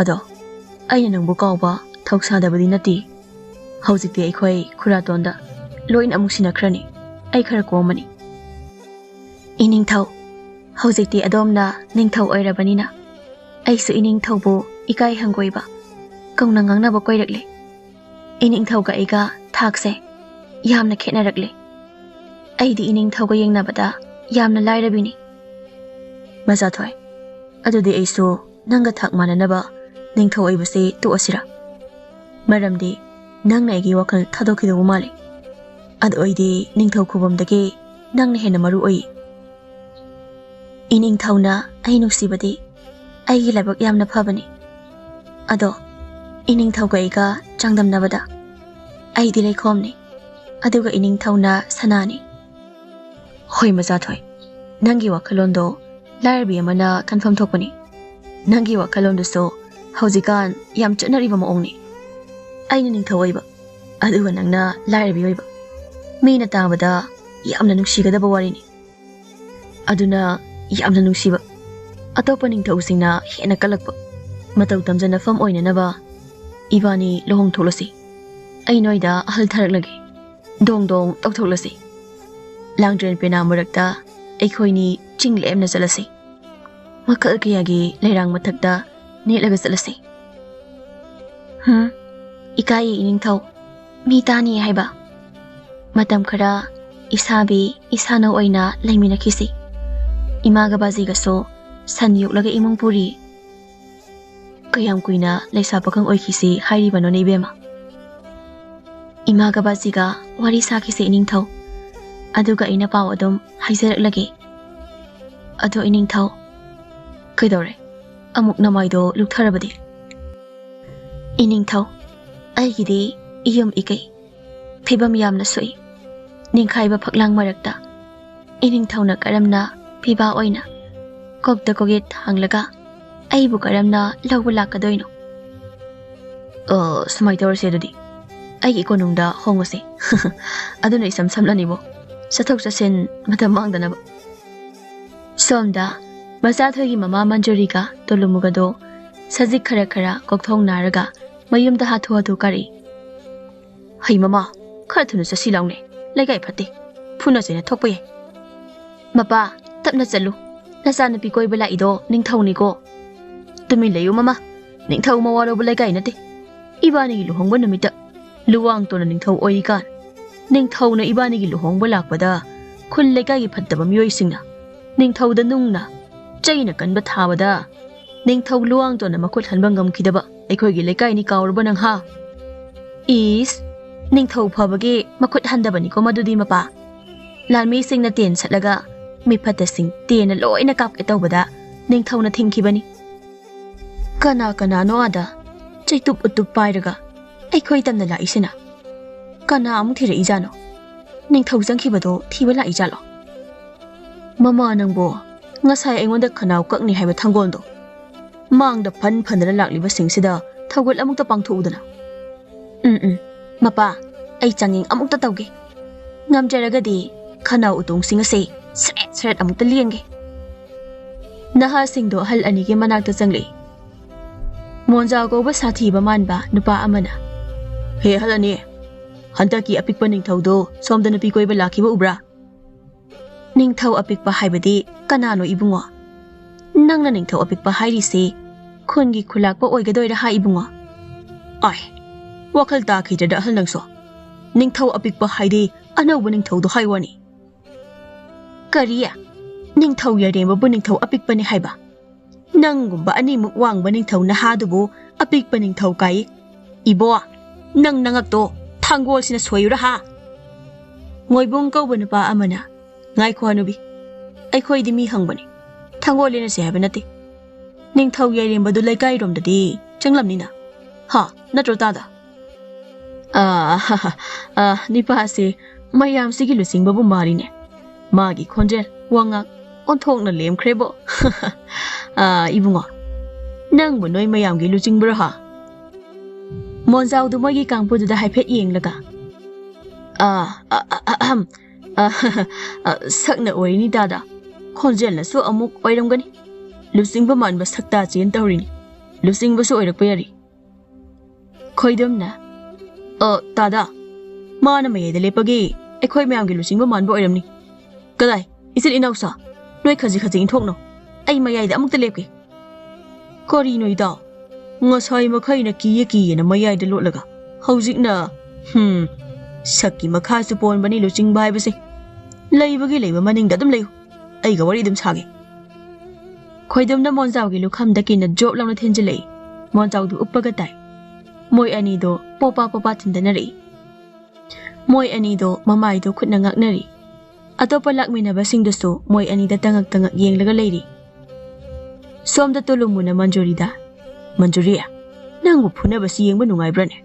ꯑꯗꯣ ꯑꯩꯅ ꯅꯪꯕꯨ ꯀꯥꯎꯕ ꯊꯧꯁꯥꯗꯕꯗꯤ ꯅꯠꯇꯦ꯫ ꯍꯧꯖꯤꯛꯇꯤ ꯑꯩꯈꯣꯏ ꯈꯨꯔꯥꯇꯣꯟꯗ ꯂꯣꯏꯅ ꯑꯃꯨꯛ ꯁꯤꯟꯅꯈ꯭ꯔꯅꯤ꯫ ꯑꯩ ꯈꯔ ꯀꯣꯝꯃꯅꯤ꯫" "ꯏꯅꯤꯡꯊꯧ, ꯍꯧꯖꯤꯛꯇꯤ ꯑꯗꯣꯝꯅ ꯅꯤꯡꯊꯧ ꯑꯣꯏꯔꯕꯅꯤꯅ ꯑꯩꯁꯨ ꯏꯅꯤꯡꯊꯧꯕꯨ ꯏꯀꯥꯏ ꯍꯪꯒꯣꯏꯕ, ꯀꯧꯅ ꯉꯥꯡꯅꯕ ꯀꯣꯏꯔꯛꯂꯦ꯫ ꯏꯅꯤꯡꯊꯧꯒ ꯑꯩꯒ ꯊꯥꯛꯁꯦ ꯌꯥꯝꯅ ꯈꯦꯠꯅꯔꯛꯂꯦ꯫ ꯑꯩꯗꯤ ꯏꯅꯤꯡꯊꯧꯒ ꯌꯦꯡꯅꯕꯗ ꯌꯥꯝꯅ ꯂꯥꯏꯔꯕꯤꯅꯤ꯫" "ꯃꯆꯥꯊꯣꯏ, ꯑꯗꯨꯗꯤ ꯑꯩꯁꯨ ꯅꯪꯒ ꯊꯥꯛ ꯃꯥꯟꯅꯅꯕ ꯅꯤꯡꯊꯧ ꯑꯣꯏꯕꯁꯦ ꯇꯣꯛꯑꯁꯤꯔꯥ? ꯃꯔꯝꯗꯤ ꯅꯪꯅ ꯑꯩꯒꯤ ꯋꯥꯈꯜ ꯊꯥꯗꯣꯛꯈꯤꯗꯧꯕ ꯃꯥꯜꯂꯤ꯫ ꯑꯗꯣ ꯑꯩꯗꯤ ꯅꯤꯡꯊꯧ ꯈꯨꯕꯝꯗꯒꯤ ꯅꯪꯅ ꯍꯦꯟꯅ ꯃꯔꯨ ꯑꯣꯏ꯫" "ꯏꯅꯤꯡꯊꯧꯅ ꯑꯩ ꯅꯨꯡꯁꯤꯕꯗꯤ ꯑꯩꯒꯤ ꯂꯥꯏꯕꯛ ꯌꯥꯝꯅ ꯐꯕꯅꯤ꯫ ꯑꯗꯣ ꯏꯅꯤꯡꯊꯧꯒ ꯑꯩꯒ ꯆꯥꯡꯗꯝꯅꯕꯗ ꯑꯩꯗꯤ ꯂꯩꯈꯣꯝꯅꯤ, ꯑꯗꯨꯒ ꯏꯅꯤꯡꯊꯧꯅ ꯁꯅꯥꯅꯤ꯫" "ꯍꯣꯏ ꯃꯆꯥꯊꯣꯏ, ꯅꯪꯒꯤ ꯋꯥꯈꯜꯂꯣꯟꯗꯣ ꯂꯥꯏꯔꯕꯤ ꯑꯃꯅ ꯈꯟꯐꯝ ꯊꯣꯛꯄꯅꯤ꯫ ꯅꯪꯒꯤ ꯋꯥꯈꯜꯂꯣꯟꯗꯨꯁꯨ ꯍꯧꯖꯤꯛꯀꯥꯟ ꯌꯥꯝ ꯆꯠꯅꯔꯤꯕ ꯃꯑꯣꯡꯅꯤ꯫ ꯑꯩꯅ ꯅꯤꯡꯊꯧ ꯑꯣꯏꯕ, ꯑꯗꯨꯒ ꯅꯪꯅ ꯂꯥꯏꯔꯕꯤ ꯑꯣꯏꯕ꯫ ꯃꯤꯅ ꯇꯥꯕꯗ ꯌꯥꯝꯅ ꯅꯨꯡꯁꯤꯒꯗꯕ ꯋꯥꯔꯤꯅꯤ꯫ ꯑꯗꯨꯅ ꯌꯥꯝꯅ ꯅꯨꯡꯁꯤꯕ, ꯑꯇꯣꯞꯄ ꯅꯤꯡꯊꯧꯁꯤꯡꯅ ꯍꯦꯟꯅ ꯀꯜꯂꯛꯄ, ꯃꯇꯧ ꯇꯝꯖꯅꯐꯝ ꯑꯣꯏꯅꯅꯕ ꯏꯕꯥꯅꯤ ꯂꯨꯍꯣꯡ ꯊꯣꯛꯂꯁꯤ꯫ ꯑꯩ ꯅꯣꯏꯗ ꯑꯍꯜ ꯊꯥꯔꯛꯂꯒꯦ꯫ ꯗꯣꯡ ꯗꯣꯡ ꯇꯧꯊꯣꯛꯂꯁꯤ꯫ ꯂꯥꯡꯗ꯭ꯔꯦꯟ ꯄꯦꯅꯥ ꯃꯔꯛꯇ ꯑꯩꯈꯣꯏꯅꯤ ꯆꯤꯡ ꯂꯦꯝꯅ ꯆꯠꯂꯁꯤ꯫ ꯃꯈꯜ ꯀꯌꯥꯒꯤ ꯂꯩꯔꯥꯡ ꯃꯊꯛꯇ ꯅꯦꯠꯂꯒ ꯆꯠꯂꯁꯤ꯫" "ꯍꯝ, ꯏꯀꯥꯏꯌꯦ ꯏꯅꯤꯡꯊꯧ, ꯃꯤ ꯇꯥꯅꯤ ꯍꯥꯏꯕ꯫ ꯃꯇꯝ ꯈꯔ ꯏꯁꯥꯕꯤ ꯏꯁꯥꯅꯧ ꯑꯣꯏꯅ ꯂꯩꯃꯤꯟꯅꯈꯤꯁꯤ꯫ ꯏꯃꯥꯒ ꯕꯥꯖꯤꯒꯁꯨ ꯁꯟ ꯌꯣꯛꯂꯒ ꯏꯃꯨꯡ ꯄꯨꯔꯤ꯫" "ꯀꯌꯥꯝ ꯀꯨꯏꯅ ꯂꯩꯁꯥ ꯄꯥꯈꯪ ꯑꯣꯏꯈꯤꯁꯤ ꯍꯥꯏꯔꯤꯕꯅꯣꯅꯦ ꯏꯕꯦꯝꯃ?" "ꯏꯃꯥꯒ ꯕꯥꯖꯤꯒ ꯋꯥꯔꯤ ꯁꯥꯈꯤꯁꯦ ꯏꯅꯤꯡꯊꯧ, ꯑꯗꯨꯒ ꯑꯩꯅ ꯄꯥꯎ ꯑꯗꯨꯝ ꯍꯥꯏꯖꯔꯛꯂꯒꯦ꯫ ꯑꯗꯣ ꯏꯅꯤꯡꯊꯧ, ꯀꯩꯗꯧꯔꯦ? ꯑꯃꯨꯛ ꯅꯃꯥꯏꯗꯣ ꯂꯨꯛꯊꯔꯕꯗꯤ?" "ꯏꯅꯤꯡꯊꯧ, ꯑꯩꯒꯤꯗꯤ ꯏꯌꯨꯝ ꯏꯀꯩ ꯐꯤꯕꯝ ꯌꯥꯝꯅ ꯁꯣꯛꯏ꯫ ꯅꯤꯡꯈꯥꯏꯕ ꯐꯛꯂꯥꯡ ꯃꯔꯛꯇ ꯏꯅꯤꯡꯊꯧꯅ ꯀꯔꯝꯅ ꯐꯤꯕꯥ ꯑꯣꯏꯅ ꯀꯣꯛꯇ ꯀꯣꯛꯌꯦꯠ ꯊꯥꯡꯂꯒ ꯑꯩꯕꯨ ꯀꯔꯝꯅ ꯂꯧꯕ ꯂꯥꯛꯀꯗꯣꯏꯅꯣ? ꯑ, ꯁꯨꯃꯥꯏꯅ ꯇꯧꯔꯁꯦ ꯑꯗꯨꯗꯤ꯫ ꯑꯩꯒꯤ ꯀꯣꯅꯨꯡꯗ ꯍꯣꯡꯉꯁꯦ꯫ ꯑꯗꯨꯅ ꯏꯁꯝ ꯁꯝꯂꯅꯤꯕꯣ꯫ ꯆꯠꯊꯣꯛ ꯆꯠꯁꯤꯟ ꯃꯇꯝ ꯃꯥꯡꯗꯅꯕ꯫ ꯁꯣꯝꯗ ꯃꯆꯥꯊꯣꯏꯒꯤ ꯃꯃꯥ ꯃꯟꯖꯨꯔꯤꯒ ꯇꯣꯂꯨꯃꯨꯒꯗꯣ ꯁꯖꯤꯛ ꯈꯔ ꯈꯔ ꯀꯣꯛꯊꯣꯡ ꯅꯥꯔꯒ ꯃꯌꯨꯝꯗ ꯍꯥꯊꯨ ꯍꯥꯊꯨ ꯀꯥꯔꯛꯏ꯫ "ꯍꯩ ꯃꯃꯥ, ꯈꯔ ꯊꯨꯅ ꯆꯠꯁꯤ ꯂꯥꯎꯅꯦ, ꯂꯩꯀꯥꯏ ꯐꯠꯇꯦ, ꯐꯨꯅ ꯆꯩꯅ ꯊꯣꯛꯄ ꯌꯥꯏ꯫" "ꯃꯄꯥ, ꯇꯞꯅ ꯆꯠꯂꯨ, ꯅꯆꯥꯅꯨꯄꯤ ꯀꯣꯏꯕ ꯂꯥꯛꯏꯗꯣ ꯅꯤꯡꯊꯧꯅꯤꯀꯣ꯫" "ꯇꯨꯃꯤꯟ ꯂꯩꯌꯨ ꯃꯃꯥ, ꯅꯤꯡꯊꯧ ꯃꯋꯥ ꯂꯧꯕ ꯂꯩꯀꯥꯏ ꯅꯠꯇꯦ꯫ ꯏꯕꯥꯅꯤꯒꯤ ꯂꯨꯍꯣꯡꯕ ꯅꯨꯃꯤꯠꯇ ꯂꯨꯋꯥꯡꯇꯣꯟꯅ ꯅꯤꯡꯊꯧ ꯑꯣꯏꯔꯤꯀꯥꯟ, ꯅꯤꯡꯊꯧꯅ ꯏꯕꯥꯅꯤꯒꯤ ꯂꯨꯍꯣꯡꯕ ꯂꯥꯛꯄꯗ ꯈꯨꯜ ꯂꯩꯀꯥꯏꯒꯤ ꯐꯠꯇꯕ ꯃꯤꯑꯣꯏꯁꯤꯡꯅ ꯅꯤꯡꯊꯧꯗ ꯅꯨꯡꯅ ꯆꯩꯅ ꯀꯟꯕ ꯊꯥꯕꯗ ꯅꯤꯡꯊꯧ ꯂꯨꯋꯥꯡꯇꯣꯟꯅ ꯃꯈꯨꯠ ꯍꯟꯕ ꯉꯝꯈꯤꯗꯕ ꯑꯩꯈꯣꯏꯒꯤ ꯂꯩꯀꯥꯏꯅꯤ ꯀꯥꯎꯔꯕ ꯅꯪ ꯍꯥ?" "ꯏꯁ, ꯅꯤꯡꯊꯧ ꯐꯕꯒꯤ ꯃꯈꯨꯠ ꯍꯟꯗꯕꯅꯤꯀꯣ ꯃꯗꯨꯗꯤ ꯃꯄꯥ꯫ ꯂꯥꯟꯃꯤꯁꯤꯡꯅ ꯇꯦꯟ ꯁꯠꯂꯒ ꯃꯤꯐꯠꯇꯁꯤꯡ ꯇꯦꯟꯅ ꯂꯣꯏꯅ ꯀꯥꯞꯀꯦ ꯇꯧꯕꯗ ꯅꯤꯡꯊꯧꯅ ꯊꯤꯡꯈꯤꯕꯅꯤ꯫ ꯀꯅꯥ ꯀꯅꯥꯅꯣ ꯑꯥꯗ ꯆꯩꯇꯨꯞ ꯎꯇꯨꯞ ꯄꯥꯏꯔꯒ ꯑꯩꯈꯣꯏ ꯇꯝꯅ ꯂꯥꯛꯏꯁꯤꯅ? ꯀꯅꯥ ꯑꯃꯨꯛ ꯊꯤꯔꯛꯏꯖꯥꯠꯅꯣ? ꯅꯤꯡꯊꯧ ꯆꯪꯈꯤꯕꯗꯣ ꯊꯤꯕ ꯂꯥꯛꯏꯖꯥꯠꯂꯣ?" "ꯃꯃꯥ ꯅꯪꯕꯣ, ꯉꯁꯥꯏ ꯑꯩꯉꯣꯟꯗ ꯈꯅꯥꯎ ꯀꯛꯅꯤ ꯍꯥꯏꯕ ꯊꯥꯡꯒꯣꯜꯗꯣ ꯃꯥꯡꯗ ꯐꯟ ꯐꯟꯗꯅ ꯂꯥꯛꯂꯤꯕꯁꯤꯡꯁꯤꯗ ꯊꯧꯒꯜ ꯑꯃꯨꯛꯇ ꯄꯥꯡꯊꯣꯛꯎꯗꯅ꯫" "ꯎꯝ, ꯎꯝ, ꯃꯄꯥ, ꯑꯩ ꯆꯥꯡꯌꯦꯡ ꯑꯃꯨꯛꯇ ꯇꯧꯒꯦ꯫ ꯉꯝꯖꯔꯒꯗꯤ ꯈꯅꯥꯎ ꯎꯇꯣꯡꯁꯤꯡ ꯑꯁꯦ ꯁꯔꯦꯠ ꯁꯔꯦꯠ ꯑꯃꯨꯛꯇ ꯂꯦꯟꯒꯦ꯫" ꯅꯍꯥꯁꯤꯡꯗꯣ ꯑꯍꯜ ꯑꯅꯤꯒꯤ ꯃꯅꯥꯛꯇ ꯆꯪꯂꯛꯏ꯫ ꯃꯣꯟꯖꯥ ꯀꯧꯕ ꯁꯥꯊꯤꯕ ꯃꯥꯟꯕ ꯅꯨꯄꯥ ꯑꯃꯅ, "ꯍꯦ ꯑꯍꯜ ꯑꯅꯤ, ꯍꯟꯗꯛꯀꯤ ꯑꯄꯤꯛꯄ ꯅꯤꯡꯊꯧꯗꯣ ꯁꯣꯝꯗ ꯅꯨꯄꯤ ꯀꯣꯏꯕ ꯂꯥꯛꯈꯤꯕ ꯎꯕ꯭ꯔꯥ?" "ꯅꯤꯡꯊꯧ ꯑꯄꯤꯛꯄ ꯍꯥꯏꯕꯗꯤ ꯀꯅꯥꯅꯣ ꯏꯕꯨꯡꯉꯣ? ꯅꯪꯅ ꯅꯤꯡꯊꯧ ꯑꯄꯤꯛꯄ ꯍꯥꯏꯔꯤꯁꯤ ꯈꯨꯟꯒꯤ ꯈꯨꯂꯥꯛꯄ ꯑꯣꯏꯒꯗꯣꯏꯔꯥ ꯍꯥ ꯏꯕꯨꯡꯉꯣ?" "ꯑꯥꯏ, ꯋꯥꯈꯜ ꯇꯥꯈꯤꯗ꯭ꯔꯗ ꯑꯍꯜ ꯅꯪꯁꯨ꯫ ꯅꯤꯡꯊꯧ ꯑꯄꯤꯛꯄ ꯍꯥꯏꯗꯤ ꯑꯅꯧꯕ ꯅꯤꯡꯊꯧꯗꯣ ꯍꯥꯏ ꯋꯥꯅꯤ꯫" "ꯀꯔꯤ? ꯅꯤꯡꯊꯧ ꯌꯥꯏꯔꯦꯝꯕꯕꯨ ꯅꯤꯡꯊꯧ ꯑꯄꯤꯛꯄꯅꯤ ꯍꯥꯏꯕ? ꯅꯪꯒꯨꯝꯕ ꯑꯅꯤꯃꯨꯛ ꯋꯥꯡꯕ ꯅꯤꯡꯊꯧ ꯅꯍꯥꯗꯨꯕꯨ ꯑꯄꯤꯛꯄ ꯅꯤꯡꯊꯧ ꯀꯥꯏ? ꯏꯕꯣ, ꯅꯪ ꯅꯉꯛꯇꯣ ꯊꯥꯡꯒꯣꯜꯁꯤꯅ ꯁꯣꯏꯌꯨꯔꯥ ꯍꯥ?" ꯃꯣꯏꯕꯨꯡ ꯀꯧꯕ ꯅꯨꯄꯥ ꯑꯃꯅ, "ꯉꯥꯏꯈꯣ ꯍꯅꯨꯕꯤ, ꯑꯩꯈꯣꯏꯗꯤ ꯃꯤ ꯍꯪꯕꯅꯤ, ꯊꯥꯡꯒꯣꯜ ꯂꯦꯟꯅꯁꯦ ꯍꯥꯏꯕ ꯅꯠꯇꯦ꯫ ꯅꯤꯡꯊꯧ ꯌꯥꯏꯔꯦꯝꯕꯗꯨ ꯂꯩꯀꯥꯏꯔꯣꯝꯗꯗꯤ ꯆꯪꯂꯝꯅꯤꯅ, ꯍꯥ, ꯅꯠꯇ꯭ꯔꯣ ꯇꯥꯗ?" "ꯑꯥ, ꯍꯥ, ꯍꯥ, ꯑꯥ, ꯅꯤꯄꯥꯁꯦ ꯃꯌꯥꯝꯁꯤꯒꯤ ꯂꯨꯆꯤꯡꯕꯕꯨ ꯃꯥꯜꯂꯤꯅꯦ꯫ ꯃꯥꯒꯤ ꯈꯣꯟꯖꯦꯜ, ꯋꯥꯉꯥꯡ ꯑꯣꯟꯊꯣꯛꯅ ꯂꯦꯝꯈ꯭ꯔꯦꯕꯣ꯫ ꯑꯥ, ꯏꯕꯨꯡꯉꯣ, ꯅꯪꯕꯨ ꯅꯣꯏ ꯃꯌꯥꯝꯒꯤ ꯂꯨꯆꯤꯡꯕ꯭ꯔꯣ ꯍꯥ? ꯃꯣꯟꯖꯥꯎꯗꯨ ꯃꯣꯏꯒꯤ ꯀꯥꯡꯕꯨꯗꯨꯗ ꯍꯥꯏꯐꯦꯠ ꯌꯦꯡꯂꯒ, "ꯑꯥ, ꯑ, ꯑ, ꯑꯍꯝ, ꯑ, ꯑ, ꯁꯛꯅ ꯑꯣꯏꯔꯤꯅꯤ ꯗꯥꯗꯥ, ꯈꯣꯟꯖꯦꯜꯅꯁꯨ ꯑꯃꯨꯛ ꯑꯣꯏꯔꯝꯒꯅꯤ꯫ ꯂꯨꯆꯤꯡꯕ ꯃꯥꯟꯕ ꯁꯛꯇꯥ ꯆꯦꯟ ꯇꯧꯔꯤꯅꯤ꯫ ꯂꯨꯆꯤꯡꯕꯁꯨ ꯑꯣꯏꯔꯛꯄ ꯌꯥꯔꯤ꯫" ꯈꯣꯏꯗꯝꯅ, "ꯑ, ꯇꯥꯗꯥ, ꯃꯥꯅ ꯃꯌꯥꯏꯗ ꯂꯦꯞꯄꯒꯦ, ꯑꯩꯈꯣꯏ ꯃꯌꯥꯝꯒꯤ ꯂꯨꯆꯤꯡꯕ ꯃꯥꯟꯕ ꯑꯣꯏꯔꯝꯅꯤ꯫ ꯀꯗꯥꯏ, ꯏꯆꯤꯜ ꯏꯅꯥꯎꯁꯥ, ꯅꯣꯏ ꯈꯖꯤꯛ ꯈꯖꯤꯛ ꯏꯟꯊꯣꯛꯅꯧ꯫ ꯑꯩ ꯃꯌꯥꯏꯗ ꯑꯃꯨꯛꯇ ꯂꯦꯞꯀꯦ꯫" ꯀꯔꯤꯅꯣ ꯏꯇꯥꯎ? ꯉꯁꯥꯏ ꯃꯈꯩꯅ ꯀꯤꯌꯦ ꯀꯤꯌꯦꯅ ꯃꯌꯥꯏꯗ ꯂꯣꯠꯂꯒ, ꯍꯧꯖꯤꯛꯅ, ꯍꯨꯝ, ꯁꯛꯀꯤ ꯃꯈꯥꯁꯨ ꯄꯣꯟꯕꯅꯤ ꯂꯨꯆꯤꯡꯕ ꯍꯥꯏꯕꯁꯦ꯫ ꯂꯩꯕꯒꯤ ꯂꯩꯕ ꯃꯅꯤꯡꯗ ꯑꯗꯨꯝ ꯂꯩꯌꯨ꯫ ꯑꯩꯒ ꯋꯥꯔꯤ ꯑꯗꯨꯝ ꯁꯥꯒꯦ꯫ ꯈꯣꯏꯗꯝꯅ ꯃꯣꯟꯖꯥꯎꯒꯤ ꯂꯨꯈꯝꯗ ꯀꯤꯅ ꯖꯣꯞ ꯂꯥꯎꯅ ꯊꯤꯟꯖꯤꯜꯂꯛꯏ꯫ ꯃꯣꯟꯖꯥꯎꯗꯨ ꯎꯞꯄꯒ ꯇꯥꯏ꯫ ꯃꯣꯏ ꯑꯅꯤꯗꯣ ꯄꯣꯄꯥ ꯄꯣꯄꯥ ꯊꯤꯟꯗꯅꯔꯛꯏ꯫ ꯃꯣꯏ ꯑꯅꯤꯗꯣ ꯃꯃꯥꯏꯗꯣ ꯈꯨꯠꯅ ꯉꯥꯛꯅꯔꯤ꯫ ꯑꯇꯣꯞꯄ ꯂꯥꯛꯃꯤꯟꯅꯕꯁꯤꯡꯗꯨꯁꯨ ꯃꯣꯏ ꯑꯅꯤꯗ ꯇꯉꯛ ꯇꯉꯛ ꯌꯦꯡꯂꯒ ꯂꯩꯔꯤ꯫ ꯁꯣꯝꯗ ꯇꯣꯂꯨꯃꯨꯅ ꯃꯟꯖꯨꯔꯤꯗ, "ꯃꯟꯖꯨꯔꯤ, ꯅꯪꯕꯨ ꯐꯨꯅꯕꯁꯤ ꯌꯦꯡꯕ ꯅꯨꯡꯉꯥꯏꯕ꯭ꯔꯅꯦ?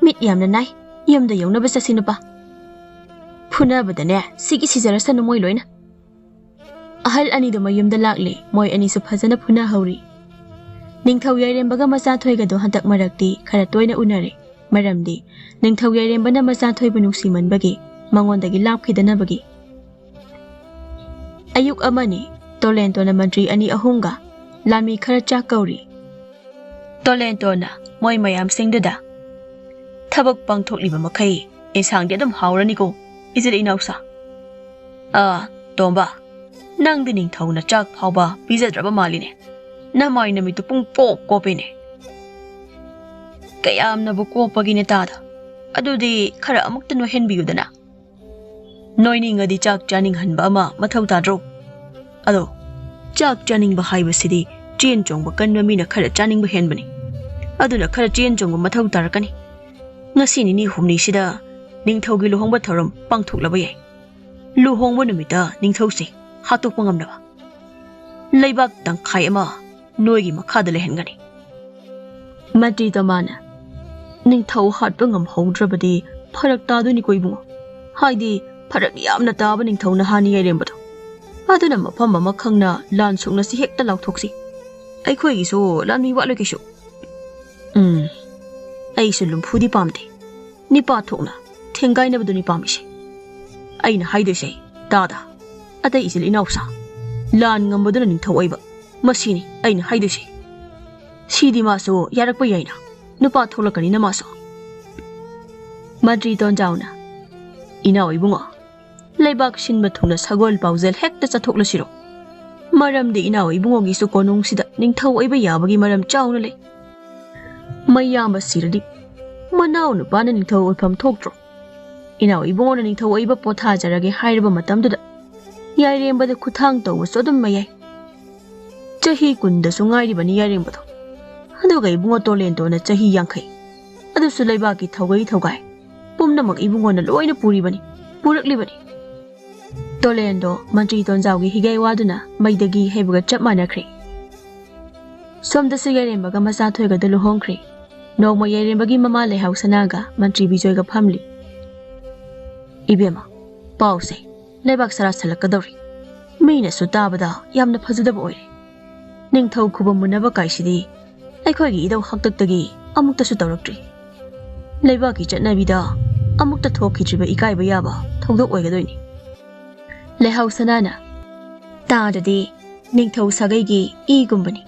ꯃꯤꯠ ꯌꯥꯝꯅ ꯅꯥꯏ꯫ ꯌꯨꯝꯗ ꯌꯧꯅꯕ ꯆꯠꯁꯤ ꯅꯨꯄꯥ꯫ ꯐꯨꯅꯕꯗꯅꯦ, ꯁꯤꯒꯤ ꯁꯤꯖꯔꯁꯅꯨ ꯃꯣꯏ ꯂꯣꯏꯅ꯫" ꯑꯍꯜ ꯑꯅꯤꯗꯨ ꯃꯌꯨꯝꯗ ꯂꯥꯛꯂꯦ꯫ ꯃꯣꯏ ꯑꯅꯤꯁꯨ ꯐꯖꯅ ꯐꯨꯅꯍꯧꯔꯤ꯫ ꯅꯤꯡꯊꯧ ꯌꯥꯏꯔꯦꯝꯕꯒ ꯃꯆꯥꯊꯣꯏꯒꯗꯣ ꯍꯟꯗꯛ ꯃꯔꯛꯇꯤ ꯈꯔ ꯇꯣꯏꯅ ꯎꯅꯔꯦ꯫ ꯃꯔꯝꯗꯤ ꯅꯤꯡꯊꯧ ꯌꯥꯏꯔꯦꯝꯕꯅ ꯃꯆꯥꯊꯣꯏꯕꯨ ꯅꯨꯡꯁꯤꯃꯟꯕꯒꯤ, ꯃꯉꯣꯟꯗꯒꯤ ꯂꯥꯞꯈꯤꯗꯅꯕꯒꯤ꯫ ꯑꯌꯨꯛ ꯑꯃꯅꯤ, ꯇꯣꯂꯦꯟꯇꯣꯅ ꯃꯟꯇ꯭ꯔꯤ ꯑꯅꯤ ꯑꯍꯨꯝꯒ ꯂꯥꯟꯃꯤ ꯈꯔ ꯆꯥꯛ ꯀꯧꯔꯤ꯫ ꯇꯣꯂꯦꯟꯇꯣꯅ ꯃꯣꯏ ꯃꯌꯥꯝꯁꯤꯡꯗꯨꯗ, "ꯊꯕꯛ ꯄꯥꯡꯊꯣꯛꯂꯤꯕ ꯃꯈꯩ ꯏꯟꯁꯥꯡꯗꯤ ꯑꯗꯨꯝ ꯍꯥꯎꯔꯅꯤꯀꯣ, ꯏꯆꯤꯜ ꯏꯅꯥꯎꯁꯥ?" "ꯑꯥ, ꯇꯣꯝꯕ, ꯅꯪꯗꯤ ꯅꯤꯡꯊꯧꯅ ꯆꯥꯛ ꯐꯥꯎꯕ ꯄꯤꯖꯗ꯭ꯔꯕ ꯃꯥꯜꯂꯤꯅꯦ꯫ ꯅꯃꯥꯏ ꯅꯃꯤꯠꯇꯨ ꯄꯨꯡ ꯄꯣꯞ ꯀꯣꯞꯄꯦꯅꯦ꯫" "ꯀꯌꯥꯝꯅꯕꯨ ꯀꯣꯞꯄꯒꯤꯅꯦ ꯇꯥꯗ? ꯑꯗꯨꯗꯤ ꯈꯔ ꯑꯃꯨꯛꯇ ꯅꯣꯏꯍꯟꯕꯤꯌꯨꯗꯅ꯫ ꯅꯣꯏꯅꯤꯡꯉꯗꯤ ꯆꯥꯛ ꯆꯥꯅꯤꯡꯍꯟꯕ ꯑꯃ ꯃꯊꯧ ꯇꯥꯗ꯭ꯔꯣ? ꯑꯗꯣ ꯆꯥꯛ ꯆꯥꯅꯤꯡꯕ ꯍꯥꯏꯕꯁꯤꯗꯤ ꯆꯦꯟ ꯆꯣꯡꯕ ꯀꯟꯕ ꯃꯤꯅ ꯈꯔ ꯆꯥꯅꯤꯡꯕ ꯍꯦꯟꯕꯅꯤ꯫ ꯑꯗꯨꯅ ꯈꯔ ꯆꯦꯟ ꯆꯣꯡꯕ ꯃꯊꯧ ꯇꯥꯔꯛꯀꯅꯤ꯫ ꯉꯁꯤ ꯅꯤꯅꯤ ꯍꯨꯝꯅꯤꯁꯤꯗ ꯅꯤꯡꯊꯧꯒꯤ ꯂꯨꯍꯣꯡꯕ ꯊꯧꯔꯝ ꯄꯥꯡꯊꯣꯛꯂꯕ ꯌꯥꯏ꯫ ꯂꯨꯍꯣꯡꯕ ꯅꯨꯃꯤꯠꯇ ꯅꯤꯡꯊꯧꯁꯦ ꯍꯥꯠꯇꯣꯛꯄ ꯉꯝꯅꯕ ꯂꯩꯕꯥꯛ ꯇꯪꯈꯥꯏ ꯑꯃ ꯅꯣꯏꯒꯤ ꯃꯈꯥꯗ ꯂꯩꯍꯟꯒꯅꯤ꯫" ꯃꯟꯇ꯭ꯔꯤ ꯇꯣꯃꯥꯅ, "ꯅꯤꯡꯊꯧ ꯍꯥꯠꯄ ꯉꯝꯍꯧꯗ꯭ꯔꯕꯗꯤ ꯐꯔꯛ ꯇꯥꯗꯣꯏꯅꯤꯀꯣ ꯏꯕꯨꯡꯉꯣ꯫ ꯍꯥꯏꯗꯤ ꯐꯔꯛ ꯌꯥꯝꯅ ꯇꯥꯕ ꯅꯤꯡꯊꯧ ꯅꯍꯥꯅꯤ ꯌꯥꯏꯔꯦꯝꯕꯗꯣ꯫ ꯑꯗꯨꯅ ꯃꯐꯝ ꯑꯃ ꯈꯪꯅ ꯂꯥꯟ ꯁꯣꯛꯅꯁꯤ ꯍꯦꯛꯇ ꯂꯥꯎꯊꯣꯛꯁꯤ꯫ ꯑꯩꯈꯣꯏꯒꯤꯁꯨ ꯂꯥꯟꯃꯤ ꯋꯥꯠꯂꯣꯏ ꯀꯩꯁꯨ꯫ ꯎꯝ, ꯑꯩꯁꯨ ꯂꯨꯝꯐꯨꯗꯤ ꯄꯥꯝꯗꯦ꯫ ꯅꯤꯄꯥ ꯊꯣꯛꯅ ꯊꯦꯡꯒꯥꯏꯅꯕꯗꯨꯅꯤ ꯄꯥꯝꯃꯤꯁꯦ꯫ ꯑꯩꯅ ꯍꯥꯏꯗꯣꯏꯁꯦ ꯇꯥꯗ꯫ ꯑꯇꯩ ꯏꯆꯤꯜ ꯏꯅꯥꯎꯁꯥ, ꯂꯥꯟ ꯉꯝꯕꯗꯨꯅ ꯅꯤꯡꯊꯧ ꯑꯣꯏꯕ, ꯃꯁꯤꯅꯤ ꯑꯩꯅ ꯍꯥꯏꯗꯣꯏꯁꯦ꯫ ꯁꯤꯗꯤ ꯃꯥꯁꯨ ꯌꯥꯔꯛꯄ ꯌꯥꯏꯅ, ꯅꯨꯄꯥ ꯊꯣꯛꯂꯛꯀꯅꯤꯅ ꯃꯥꯁꯨ꯫ ꯃꯟꯇ꯭ꯔꯤ ꯇꯣꯟꯖꯥꯎꯅ, "ꯏꯅꯥꯎ ꯏꯕꯨꯡꯉꯣ, ꯂꯩꯕꯥꯛ ꯁꯤꯟꯕ ꯊꯨꯡꯅ ꯁꯒꯣꯜ ꯄꯥꯎꯖꯦꯜ ꯍꯦꯛꯇ ꯆꯠꯊꯣꯛꯂꯁꯤꯔꯣ? ꯃꯔꯝꯗꯤ ꯏꯅꯥꯎ ꯏꯕꯨꯡꯉꯣꯒꯤꯁꯨ ꯀꯣꯅꯨꯡꯁꯤꯗ ꯅꯤꯡꯊꯧ ꯑꯣꯏꯕ ꯌꯥꯕꯒꯤ ꯃꯔꯝ ꯆꯥꯎꯅ ꯂꯩ꯫ ꯃꯌꯥꯝꯕ ꯁꯤꯔꯗꯤ ꯃꯅꯥꯎ ꯅꯨꯄꯥꯅ ꯅꯤꯡꯊꯧ ꯑꯣꯏꯐꯝ ꯊꯣꯛꯇ꯭ꯔꯣ? ꯏꯅꯥꯎ ꯏꯕꯨꯡꯉꯣꯅ ꯅꯤꯡꯊꯧ ꯑꯣꯏꯕ ꯄꯣꯊꯥꯖꯔꯒꯦ ꯍꯥꯏꯔꯕ ꯃꯇꯝꯗꯨꯗ ꯌꯥꯏꯔꯦꯝꯕꯗ ꯈꯨꯊꯥꯡ ꯇꯧꯕꯁꯨ ꯑꯗꯨꯝ ꯃꯌꯥꯏ꯫ ꯆꯍꯤ ꯀꯨꯟꯗꯁꯨ ꯉꯥꯏꯔꯤꯕꯅꯤ ꯌꯥꯏꯔꯦꯝꯕꯗꯣ꯫ ꯑꯗꯨꯒ ꯏꯕꯨꯡꯉꯣ ꯇꯣꯂꯦꯟꯗꯣꯅ ꯆꯍꯤ ꯌꯥꯡꯈꯩ꯫ ꯑꯗꯨꯁꯨ ꯂꯩꯕꯥꯛꯀꯤ ꯊꯧꯒꯩ ꯊꯧꯒꯥꯏ ꯄꯨꯝꯅꯃꯛ ꯏꯕꯨꯡꯉꯣꯅ ꯂꯣꯏꯅ ꯄꯨꯔꯤꯕꯅꯤ, ꯄꯨꯔꯛꯂꯤꯕꯅꯤ꯫" ꯇꯣꯂꯦꯟꯗꯣ ꯃꯟꯇ꯭ꯔꯤ ꯇꯣꯟꯖꯥꯎꯒꯤ ꯍꯤꯒꯥꯏ ꯋꯥꯗꯨꯅ ꯃꯩꯗꯒꯤ ꯍꯩꯕꯒ ꯆꯞ ꯃꯥꯟꯅꯈ꯭ꯔꯦ꯫ ꯁꯣꯝꯗꯁꯨ ꯌꯥꯏꯔꯦꯝꯕꯒ ꯃꯆꯥ ꯊꯣꯏꯒꯗ ꯂꯨꯍꯣꯡꯈ꯭ꯔꯦ꯫ ꯅꯣꯡꯃ ꯌꯥꯏꯔꯦꯝꯕꯒꯤ ꯃꯃꯥ ꯂꯩꯍꯥꯎ ꯁꯅꯥꯒ ꯃꯟꯇ꯭ꯔꯤ ꯕꯤꯖꯣꯏꯒ ꯐꯝꯂꯤ꯫ "ꯏꯕꯦꯝꯃ, ꯄꯥꯎꯁꯦ ꯂꯩꯕꯥꯛ ꯁꯔꯥ ꯁꯜꯂꯛꯀꯗꯧꯔꯤ꯫ ꯃꯤꯅꯁꯨ ꯇꯥꯕꯗ ꯌꯥꯝꯅ ꯐꯖꯗꯕ ꯑꯣꯏꯔꯦ꯫ ꯅꯤꯡꯊꯧ ꯈꯨꯕꯝ ꯃꯨꯟꯅꯕ ꯀꯥꯏꯁꯤꯗꯤ ꯑꯩꯈꯣꯏꯒꯤ ꯏꯙꯧ ꯍꯥꯛꯇꯛꯇꯒꯤ ꯑꯃꯨꯛꯇꯁꯨ ꯇꯧꯔꯛꯇ꯭ꯔꯤ꯫ ꯂꯩꯕꯥꯛꯀꯤ ꯆꯠꯅꯕꯤꯗ ꯑꯃꯨꯛꯇ ꯊꯣꯛꯈꯤꯗ꯭ꯔꯤꯕ ꯏꯀꯥꯏꯕ ꯌꯥꯕ ꯊꯧꯗꯣꯛ ꯑꯣꯏꯒꯗꯣꯏꯅꯤ꯫" ꯂꯩꯍꯥꯎ ꯁꯅꯥꯅ, "ꯇꯥꯗꯗꯤ ꯅꯤꯡꯊꯧ ꯁꯥꯒꯩꯒꯤ ꯏꯒꯨꯝꯕꯅꯤ꯫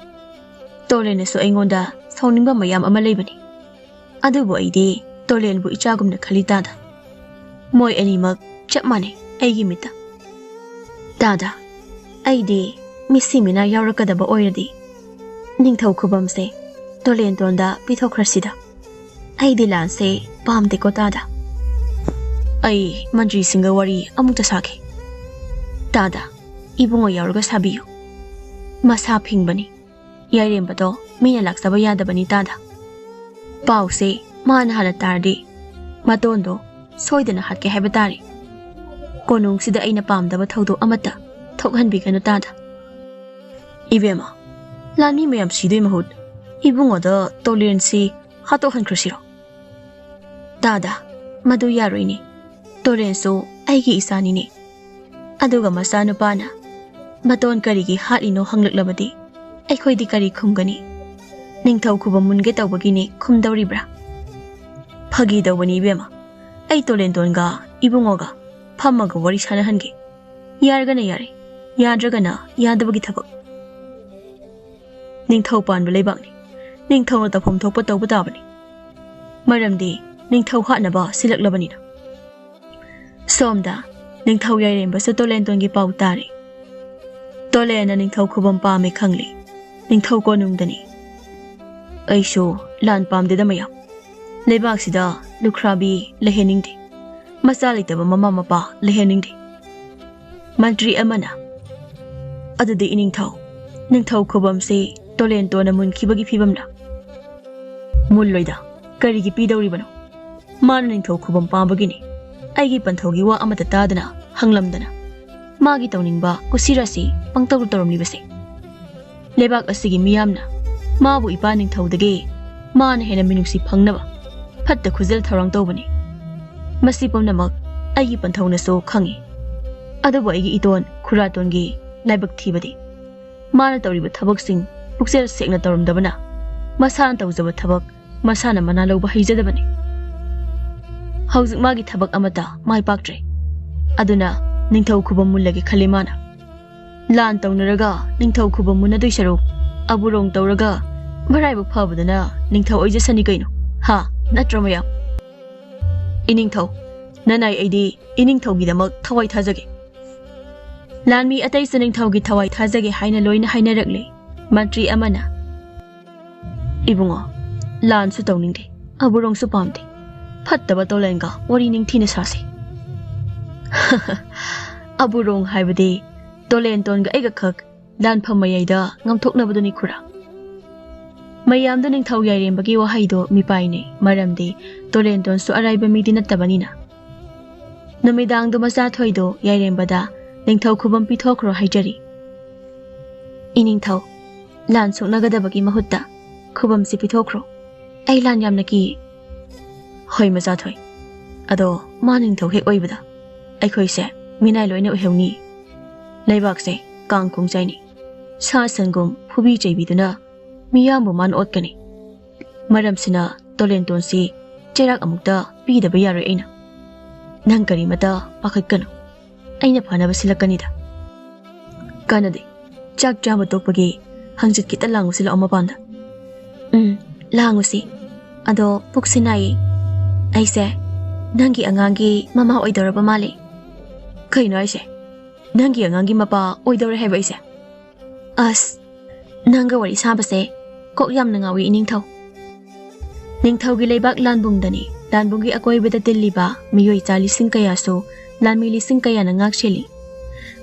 ꯇꯣꯂꯦꯟꯅꯁꯨ ꯑꯩꯉꯣꯟꯗ ꯁꯥꯎꯅꯤꯡꯕ ꯃꯌꯥꯝ ꯑꯃ ꯂꯩꯕꯅꯤ꯫ ꯑꯗꯨꯕꯨ ꯑꯩꯗꯤ ꯇꯣꯂꯦꯟꯕꯨ ꯏꯆꯥꯒꯨꯝꯅ ꯈꯜꯂꯤ ꯇꯥꯗ꯫ ꯃꯣꯏ ꯑꯅꯤꯃꯛ ꯆꯞ ꯃꯥꯟꯅꯩ ꯑꯩꯒꯤ ꯃꯤꯠꯇ꯫ ꯇꯥꯗ, ꯑꯩꯗꯤ ꯃꯤꯁꯤ ꯃꯤꯅꯥ ꯌꯥꯎꯔꯛꯀꯗꯕ ꯑꯣꯏꯔꯗꯤ ꯅꯤꯡꯊꯧ ꯈꯨꯕꯝꯁꯦ ꯇꯣꯂꯦꯟꯇꯣꯟꯗ ꯄꯤꯊꯣꯛꯈ꯭ꯔꯁꯤꯗ꯫ ꯑꯩꯗꯤ ꯂꯥꯟꯁꯦ ꯄꯥꯝꯗꯦꯀꯣ ꯇꯥꯗ꯫ ꯑꯩ ꯃꯟꯇ꯭ꯔꯤꯁꯤꯡꯒ ꯋꯥꯔꯤ ꯑꯃꯨꯛꯇ ꯁꯥꯈꯤ꯫ ꯇꯥꯗ, ꯏꯕꯨꯡꯉꯣ ꯌꯥꯎꯔꯒ ꯁꯥꯕꯤꯌꯨ꯫ ꯃꯁꯥ ꯐꯤꯡꯕꯅꯤ꯫ ꯌꯥꯏꯔꯦꯝꯕꯗꯣ ꯃꯤꯅ ꯂꯥꯛꯆꯕ ꯌꯥꯗꯕꯅꯤ ꯇꯥꯗ꯫ ꯄꯥꯎꯁꯦ ꯃꯥꯅ ꯍꯥꯟꯅ ꯇꯥꯔꯗꯤ ꯃꯇꯣꯟꯗꯣ ꯁꯣꯏꯗꯅ ꯍꯥꯠꯀꯦ ꯍꯥꯏꯕ ꯇꯥꯔꯦ꯫ ꯀꯣꯅꯨꯡꯁꯤꯗ ꯑꯩꯅ ꯄꯥꯝꯗꯕ ꯊꯧꯗꯣꯛ ꯑꯃꯠꯇ ꯊꯣꯛꯍꯟꯕꯤꯒꯅꯨ ꯇꯥꯗ꯫ ꯏꯕꯦꯝꯃ, ꯂꯥꯟꯃꯤ ꯃꯌꯥꯝ ꯁꯤꯗꯣꯏ ꯃꯍꯨꯠ ꯏꯕꯨꯡꯉꯣꯗ ꯇꯣꯂꯦꯟꯁꯤ ꯍꯥꯠꯇꯣꯛꯍꯟꯈ꯭ꯔꯁꯤꯔꯣ? ꯇꯥꯗ, ꯃꯗꯨ ꯌꯥꯔꯣꯏꯅꯦ꯫ ꯇꯣꯂꯦꯟꯁꯨ ꯑꯩꯒꯤ ꯏꯆꯥꯅꯤꯅꯦ꯫ ꯑꯗꯨꯒ ꯃꯆꯥꯅꯨꯄꯥꯅ ꯃꯇꯣꯟ ꯀꯔꯤꯒꯤ ꯍꯥꯠꯂꯤꯅꯣ ꯍꯪꯂꯛꯂꯕꯗꯤ ꯑꯩꯈꯣꯏꯗꯤ ꯀꯔꯤ ꯈꯨꯝꯒꯅꯤ? ꯅꯤꯡꯊꯧ ꯈꯨꯕꯝ ꯃꯨꯟꯒꯦ ꯇꯧꯕꯒꯤꯅꯦ ꯈꯨꯝꯗꯧꯔꯤꯕ꯭ꯔꯥ? ꯐꯥꯒꯤ ꯇꯧꯕꯅꯤ ꯏꯕꯦꯝꯃ꯫ ꯑꯩ ꯇꯣꯂꯦꯟꯇꯣꯟꯒ ꯏꯕꯨꯡꯉꯣꯒ ꯐꯝꯃꯒ ꯋꯥꯔꯤ ꯁꯥꯟꯅꯍꯟꯒꯦ꯫ ꯌꯥꯔꯒꯅ ꯌꯥꯔꯦ, ꯌꯥꯗ꯭ꯔꯒꯅ ꯌꯥꯗꯕꯒꯤ ꯊꯕꯛ꯫ ꯅꯤꯡꯊꯧ ꯄꯥꯟꯕ ꯂꯩꯕꯥꯛꯅꯤ꯫ ꯅꯤꯡꯊꯧꯅ ꯇꯧꯐꯝ ꯊꯣꯛꯄ ꯇꯧꯕ ꯇꯥꯕꯅꯤ꯫ ꯃꯔꯝꯗꯤ ꯅꯤꯡꯊꯧ ꯍꯥꯠꯅꯕ ꯁꯤꯜꯂꯛꯂꯕꯅꯤꯅ꯫ ꯁꯣꯝꯗ ꯅꯤꯡꯊꯧ ꯌꯥꯏꯔꯦꯝꯕꯁꯨ ꯇꯣꯂꯦꯟꯇꯣꯟꯒꯤ ꯄꯥꯎ ꯇꯥꯔꯦ꯫ ꯇꯣꯂꯦꯟꯅ ꯅꯤꯡꯊꯧ ꯈꯨꯕꯝ ꯄꯥꯝꯃꯦ ꯈꯪꯂꯦ꯫ ꯅꯤꯡꯊꯧ ꯀꯣꯅꯨꯡꯗꯅꯤ꯫ ꯑꯩꯁꯨ ꯂꯥꯟ ꯄꯥꯝꯗꯦꯗ ꯃꯌꯥꯝ꯫ ꯂꯩꯕꯥꯛꯁꯤꯗ ꯂꯨꯈ꯭ꯔꯥꯕꯤ ꯂꯩꯍꯟꯅꯤꯡꯗꯦ꯫ ꯃꯆꯥ ꯂꯩꯇꯕ ꯃꯃꯥ ꯃꯄꯥ ꯂꯩꯍꯟꯅꯤꯡꯗꯦ꯫ ꯃꯟꯇ꯭ꯔꯤ ꯑꯃꯅ, "ꯑꯗꯨꯗꯤ ꯏꯅꯤꯡꯊꯧ, ꯅꯤꯡꯊꯧ ꯈꯨꯕꯝꯁꯤ ꯇꯣꯂꯦꯟꯇꯣꯟꯅ ꯃꯨꯟꯈꯤꯕꯒꯤ ꯐꯤꯕꯝꯂ?" "ꯃꯨꯜꯂꯣꯏꯗ, ꯀꯔꯤꯒꯤ ꯄꯤꯗꯧꯔꯤꯕꯅꯣ? ꯃꯥꯅ ꯅꯤꯡꯊꯧ ꯈꯨꯕꯝ ꯄꯥꯝꯕꯒꯤꯅꯤ꯫ ꯑꯩꯒꯤ ꯄꯟꯊꯧꯒꯤ ꯋꯥ ꯑꯃꯠꯇ ꯇꯥꯗꯅ, ꯍꯪꯂꯝꯗꯅ, ꯃꯥꯒꯤ ꯇꯧꯅꯤꯡꯕ ꯀꯨꯁꯤꯔꯥꯁꯤ ꯄꯪꯇꯧ ꯇꯧꯔꯝꯂꯤꯕꯁꯦ꯫ ꯂꯩꯕꯥꯛ ꯑꯁꯤꯒꯤ ꯃꯤꯌꯥꯝꯅ ꯃꯥꯕꯨ ꯏꯄꯥ ꯅꯤꯡꯊꯧꯗꯒꯤ ꯃꯥꯅ ꯍꯦꯟꯅ ꯃꯤꯅꯨꯡꯁꯤ ꯐꯪꯅꯕ ꯐꯠꯇ ꯈꯨꯖꯤꯜ ꯊꯧꯔꯥꯡ ꯇꯧꯕꯅꯤ꯫ ꯃꯁꯤ ꯄꯨꯝꯅꯃꯛ ꯑꯩꯒꯤ ꯄꯟꯊꯧꯅꯁꯨ ꯈꯪꯏ꯫ ꯑꯗꯨꯕꯨ ꯑꯩꯒꯤ ꯏꯇꯣꯟ ꯈꯨꯔꯥꯇꯣꯟꯒꯤ ꯂꯥꯏꯕꯛ ꯊꯤꯕꯗꯤ ꯃꯥꯅ ꯇꯧꯔꯤꯕ ꯊꯕꯛꯁꯤꯡ ꯄꯨꯛꯆꯦꯜ ꯁꯦꯡꯅ ꯇꯧꯔꯝꯗꯕꯅ ꯃꯁꯥꯅ ꯇꯧꯖꯕ ꯊꯕꯛ ꯃꯁꯥꯅ ꯃꯅꯥ ꯂꯧꯕ ꯍꯩꯖꯗꯕꯅꯤ꯫ ꯍꯧꯖꯤꯛ ꯃꯥꯒꯤ ꯊꯕꯛ ꯑꯃꯠꯇ ꯃꯥꯏ ꯄꯥꯛꯇ꯭ꯔꯦ꯫ ꯑꯗꯨꯅ ꯅꯤꯡꯊꯧ ꯈꯨꯕꯝ ꯃꯨꯜꯂꯒꯦ ꯈꯜꯂꯦ ꯃꯥꯅ꯫ ꯂꯥꯟ ꯇꯧꯅꯔꯒ ꯅꯤꯡꯊꯧ ꯈꯨꯕꯝ ꯃꯨꯟꯅꯗꯣꯏ ꯁꯔꯨꯛ ꯑꯕꯨꯔꯣꯡ ꯇꯧꯔꯒ ꯃꯔꯥꯏꯕꯛ ꯐꯕꯗꯅ ꯅꯤꯡꯊꯧ ꯑꯣꯏꯖꯁꯅꯤ ꯀꯩꯅꯣ꯫ ꯍꯥ? ꯅꯠꯇ꯭ꯔꯣ ꯃꯌꯥꯝ? ꯏꯅꯤꯡꯊꯧ, ꯅꯅꯥꯏ ꯑꯩꯗꯤ ꯏꯅꯤꯡꯊꯧꯒꯤꯗꯃꯛ ꯊꯋꯥꯏ ꯊꯥꯖꯒꯦ꯫ ꯂꯥꯟꯃꯤ ꯑꯇꯩꯁꯨ ꯅꯤꯡꯊꯧꯒꯤ ꯊꯋꯥꯏ ꯊꯥꯖꯒꯦ ꯍꯥꯏꯅ ꯂꯣꯏꯅ ꯍꯥꯏꯅꯔꯛꯂꯦ꯫ ꯃꯟꯇ꯭ꯔꯤ ꯑꯃꯅ, "ꯏꯕꯨꯡꯉꯣ, ꯂꯥꯟꯁꯨ ꯇꯧꯅꯤꯡꯗꯦ, ꯑꯕꯨꯔꯣꯡꯁꯨ ꯄꯥꯝꯗꯦ꯫ ꯐꯠꯇꯕ ꯇꯣꯂꯦꯟꯒ ꯋꯥꯔꯤ ꯅꯤꯡꯊꯤꯅ ꯁꯥꯁꯤ꯫" "ꯑꯕꯨꯔꯣꯡ ꯍꯥꯏꯕꯗꯤ ꯇꯣꯂꯦꯟꯇꯣꯟꯒ ꯑꯩꯒ ꯈꯛ ꯂꯥꯟꯐꯝ ꯃꯌꯥꯏꯗ ꯉꯝꯊꯣꯛꯅꯕꯗꯨꯅꯤ ꯈꯨꯔꯥ꯫" ꯃꯌꯥꯝꯗ ꯅꯤꯡꯊꯧ ꯌꯥꯏꯔꯦꯝꯕꯒꯤ ꯋꯥꯍꯩꯗꯣ ꯃꯤꯄꯥꯏꯅꯩ, ꯃꯔꯝꯗꯤ ꯇꯣꯂꯦꯟꯇꯣꯟꯁꯨ ꯑꯔꯥꯏꯕ ꯃꯤꯗꯤ ꯅꯠꯇꯕꯅꯤꯅ꯫ ꯅꯨꯃꯤꯗꯥꯡꯗꯨ ꯃꯆꯥꯊꯣꯏꯗꯣ ꯌꯥꯏꯔꯦꯝꯕꯗ ꯅꯤꯡꯊꯧ ꯈꯨꯕꯝ ꯄꯤꯊꯣꯛꯈ꯭ꯔꯣ ꯍꯥꯏꯖꯔꯤ꯫ "ꯏꯅꯤꯡꯊꯧ, ꯂꯥꯟ ꯁꯣꯛꯅꯒꯗꯕꯒꯤ ꯃꯍꯨꯠꯇ ꯈꯨꯕꯝꯁꯤ ꯄꯤꯊꯣꯛꯈ꯭ꯔꯣ꯫ ꯑꯩ ꯂꯥꯟ ꯌꯥꯝꯅ ꯀꯤ꯫" "ꯍꯣꯏ ꯃꯆꯥꯊꯣꯏ, ꯑꯗꯣ ꯃꯥ ꯅꯤꯡꯊꯧ ꯍꯦꯛ ꯑꯣꯏꯕꯗ ꯑꯩꯈꯣꯏꯁꯦ ꯃꯤꯅꯥꯏ ꯂꯣꯏꯅ ꯑꯣꯏꯍꯧꯅꯤ꯫ ꯂꯩꯕꯥꯛꯁꯦ ꯀꯥꯡ ꯈꯣꯡ ꯆꯥꯏꯅꯤ꯫ ꯁꯥ ꯁꯟꯒꯨꯝ ꯐꯨꯕꯤ ꯆꯩꯕꯤꯗꯨꯅ ꯃꯤꯌꯥꯝꯕꯨ ꯃꯥꯅ ꯑꯣꯠꯀꯅꯤ꯫ ꯃꯔꯝꯁꯤꯅ ꯇꯣꯂꯦꯟꯇꯣꯟꯁꯤ ꯆꯩꯔꯥꯛ ꯑꯃꯨꯛꯇ ꯄꯤꯗꯕ ꯌꯥꯔꯣꯏ ꯑꯩꯅ꯫ ꯅꯪ ꯀꯔꯤꯃꯇ ꯄꯥꯈꯠꯀꯅꯨ꯫ ꯑꯩꯅ ꯐꯅꯕ ꯁꯤꯜꯂꯛꯀꯅꯤꯗ꯫ ꯀꯥꯟꯅꯗꯦ꯫ ꯆꯥꯛ ꯆꯥꯕ ꯇꯣꯛꯄꯒꯤ ꯍꯪꯆꯤꯠ ꯈꯤꯇ ꯂꯥꯡꯉꯨꯁꯤ ꯂꯥꯛꯑꯣ ꯃꯄꯥꯟꯗ꯫ ꯎꯝ, ꯂꯥꯡꯉꯨꯁꯤ꯫ ꯑꯗꯣ ꯄꯨꯛꯁꯤ ꯅꯥꯏꯌꯦ꯫ ꯑꯩꯁꯦ ꯅꯪꯒꯤ ꯑꯉꯥꯡꯒꯤ ꯃꯃꯥ ꯑꯣꯏꯗꯧꯔꯕ ꯃꯥꯜꯂꯦ꯫ ꯀꯩꯅꯣ ꯍꯥꯏꯁꯦ? ꯅꯪꯒꯤ ꯑꯉꯥꯡꯒꯤ ꯃꯄꯥ ꯑꯣꯏꯗꯧꯔꯦ ꯍꯥꯏꯕ ꯑꯩꯁꯦ? ꯑꯁ, ꯅꯪꯒ ꯋꯥꯔꯤ ꯁꯥꯕꯁꯦ ꯀꯣꯛ ꯌꯥꯝꯅ ꯉꯥꯎꯏ, ꯏꯅꯤꯡꯊꯧ꯫ ꯅꯤꯡꯊꯧꯒꯤ ꯂꯩꯕꯥꯛ ꯂꯥꯟꯕꯨꯡꯗꯅꯤ꯫ ꯂꯥꯟꯕꯨꯡꯒꯤ ꯑꯀꯣꯏꯕꯗ ꯇꯤꯜꯂꯤꯕ ꯃꯤꯑꯣꯏ ꯆꯥ ꯂꯤꯁꯤꯡ ꯀꯌꯥꯁꯨ ꯂꯥꯟꯃꯤ ꯂꯤꯁꯤꯡ ꯀꯌꯥꯅ ꯉꯥꯛ ꯁꯦꯜꯂꯤ꯫